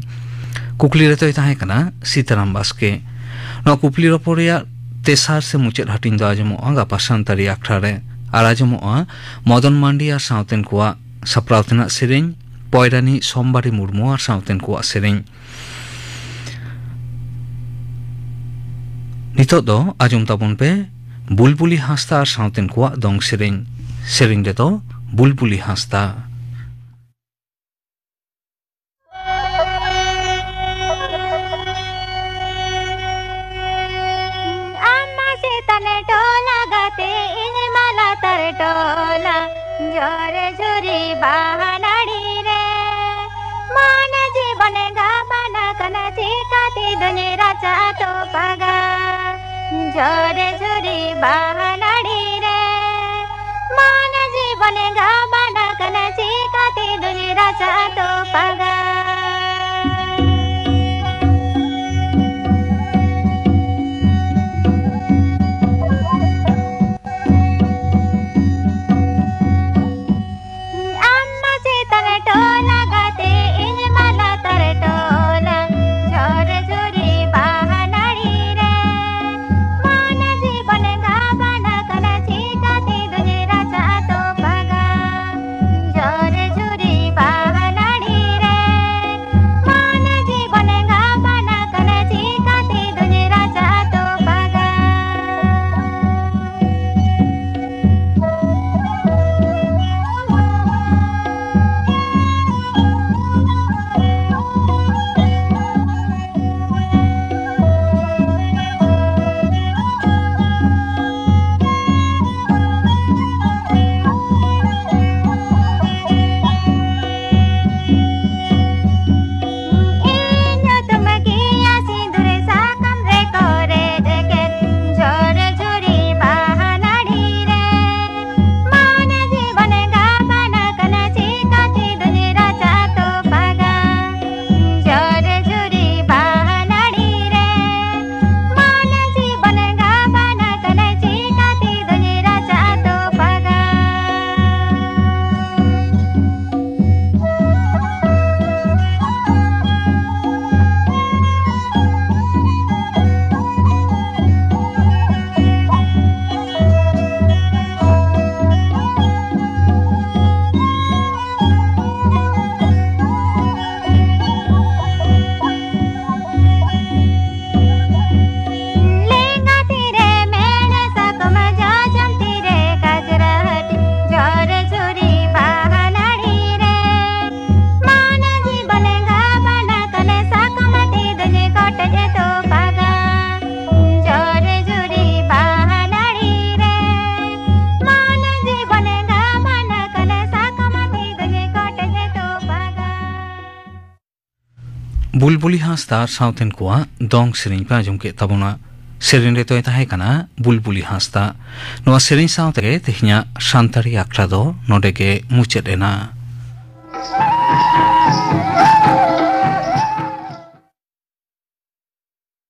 ᱠᱩᱠᱞᱤ ᱨᱮᱛᱚᱭ ᱛᱟᱦᱮᱸ ᱠᱟᱱᱟ ᱥᱤᱛᱟᱨᱟᱢ ᱵᱟᱥᱠᱮ᱾ ᱱᱚᱣᱟ ᱠᱩᱠᱞᱤ ᱨᱚᱯᱚᱲ ᱨᱮᱭᱟᱜ ᱛᱮᱥᱟᱨ ᱥᱮ ᱢᱩᱪᱟᱹᱫ ᱦᱟᱹᱴᱤᱧ ᱫᱚ ᱟᱸᱡᱚᱢᱚᱜᱼᱟ ᱜᱟᱯᱟ ᱥᱟᱱᱛᱟᱲᱤ ᱟᱠᱷᱲᱟ ᱨᱮ᱾ ᱟᱨ ᱟᱸᱡᱚᱢᱚᱜᱼᱟ ᱢᱚᱫᱚᱱ ᱢᱟᱱᱰᱤ ᱟᱨ ᱥᱟᱶᱛᱮᱱ ᱠᱚᱣᱟᱜ ᱥᱟᱯᱲᱟᱣ ᱛᱮᱱᱟᱜ ᱥᱮᱨᱮᱧ, ᱯᱚᱭᱨᱟᱱᱤ ᱥᱳᱢᱵᱟᱨᱤ ᱢᱩᱨᱢᱩ ᱟᱨ ᱥᱟᱶᱛᱮᱱ ᱠᱚᱣᱟᱜ ᱥᱮᱨᱮᱧ᱾ ᱱᱤᱛᱚᱜ ᱫᱚ ᱟᱸᱡᱚᱢ ᱛᱟᱵᱚᱱ ᱯᱮ ᱵᱩᱞᱵᱩᱞᱤ ᱦᱟᱸᱥᱫᱟ ᱟᱨ ᱥᱟᱶᱛᱮᱱ ᱠᱚᱣᱟᱜ ᱫᱚᱝ ᱥᱮᱨᱮᱧ᱾ ᱥᱮᱨᱮᱧ ᱨᱮᱫᱚ ᱵᱩᱞᱵᱩᱞᱤ ᱦᱟᱸᱥᱫᱟ᱾ ᱟᱢ ᱢᱟ ᱪᱮᱛᱟᱱ ᱴᱚᱞᱟ ᱜᱟᱛᱮ, ᱤᱧ ᱢᱟ ᱞᱟᱛᱟᱨ ᱴᱚᱞᱟ᱾ ᱡᱚᱨᱮ ᱡᱩᱨᱤ ᱵᱟᱦᱟ ᱱᱟᱹᱲᱤ ᱨᱮ ᱢᱚᱱᱮ ᱡᱤᱵᱚᱱ ᱜᱟᱵᱟᱱ ᱟᱠᱟᱱᱟ, ᱪᱤᱠᱟᱹᱛᱮ ᱫᱩᱧ ᱨᱟᱪᱟ ᱛᱚᱯᱟᱜᱟ? ᱡᱚᱨᱮ ᱡᱩᱨᱤ ᱵᱟᱦᱟ ᱱᱟᱹᱲᱤ ᱨᱮ ᱢᱚᱱᱮ ᱡᱤᱵᱚᱱ ᱜᱟᱵᱟᱱ ᱟᱠᱟᱱᱟ, ᱪᱤᱠᱟᱹᱛᱮ ᱫᱩᱧ ᱨᱟᱪᱟ ᱛᱚᱯᱟᱜᱟ? ᱟᱢ ᱢᱟ ᱪᱮᱛᱟᱱ ᱴᱚᱞᱟ ᱜᱟᱛᱮ, ᱤᱧ ᱢᱟ ᱞᱟᱛᱟᱨ ᱴᱚᱞᱟ᱾ ᱡᱷᱚᱨ ᱡᱷᱩᱨᱤ ᱵᱟᱦᱟ ᱱᱟᱹᱲᱤ ᱨᱮ ᱢᱚᱱᱮ ᱡᱤᱵᱚᱱ ᱜᱟᱵᱟᱱ ᱟᱠᱟᱱᱟ, ᱪᱤᱠᱟᱹᱛᱮ ᱫᱩᱧ ᱨᱟᱪᱟ ᱛᱚᱯᱟᱜᱟ? ᱡᱷᱚᱨ ᱡᱷᱩᱨᱤ ᱵᱟᱦᱟ ᱱᱟᱹᱲᱤ ᱨᱮ ᱵᱩᱞᱵᱩᱞᱤ ᱦᱟᱸᱥᱫᱟ ᱥᱟᱶᱛᱮᱱ ᱠᱚᱣᱟᱜ ᱫᱚᱝ ᱥᱮᱨᱮᱧ ᱯᱮ ᱟᱸᱡᱚᱢ ᱠᱮᱫ ᱛᱟᱵᱚᱱᱟ᱾ ᱥᱮᱨᱮᱧ ᱨᱮᱫᱚᱭ ᱛᱟᱦᱮᱸ ᱠᱟᱱᱟ ᱵᱩᱞᱵᱩᱞᱤ ᱦᱟᱸᱥᱫᱟ᱾ ᱱᱚᱣᱟ ᱥᱮᱨᱮᱧ ᱥᱟᱶ ᱛᱮᱜᱮ ᱛᱮᱦᱮᱧᱟᱜ ᱥᱟᱱᱛᱟᱲᱤ ᱟᱠᱷᱲᱟ ᱫᱚ ᱱᱚᱰᱮ ᱜᱮ ᱢᱩᱪᱟᱹᱫ ᱮᱱᱟ᱾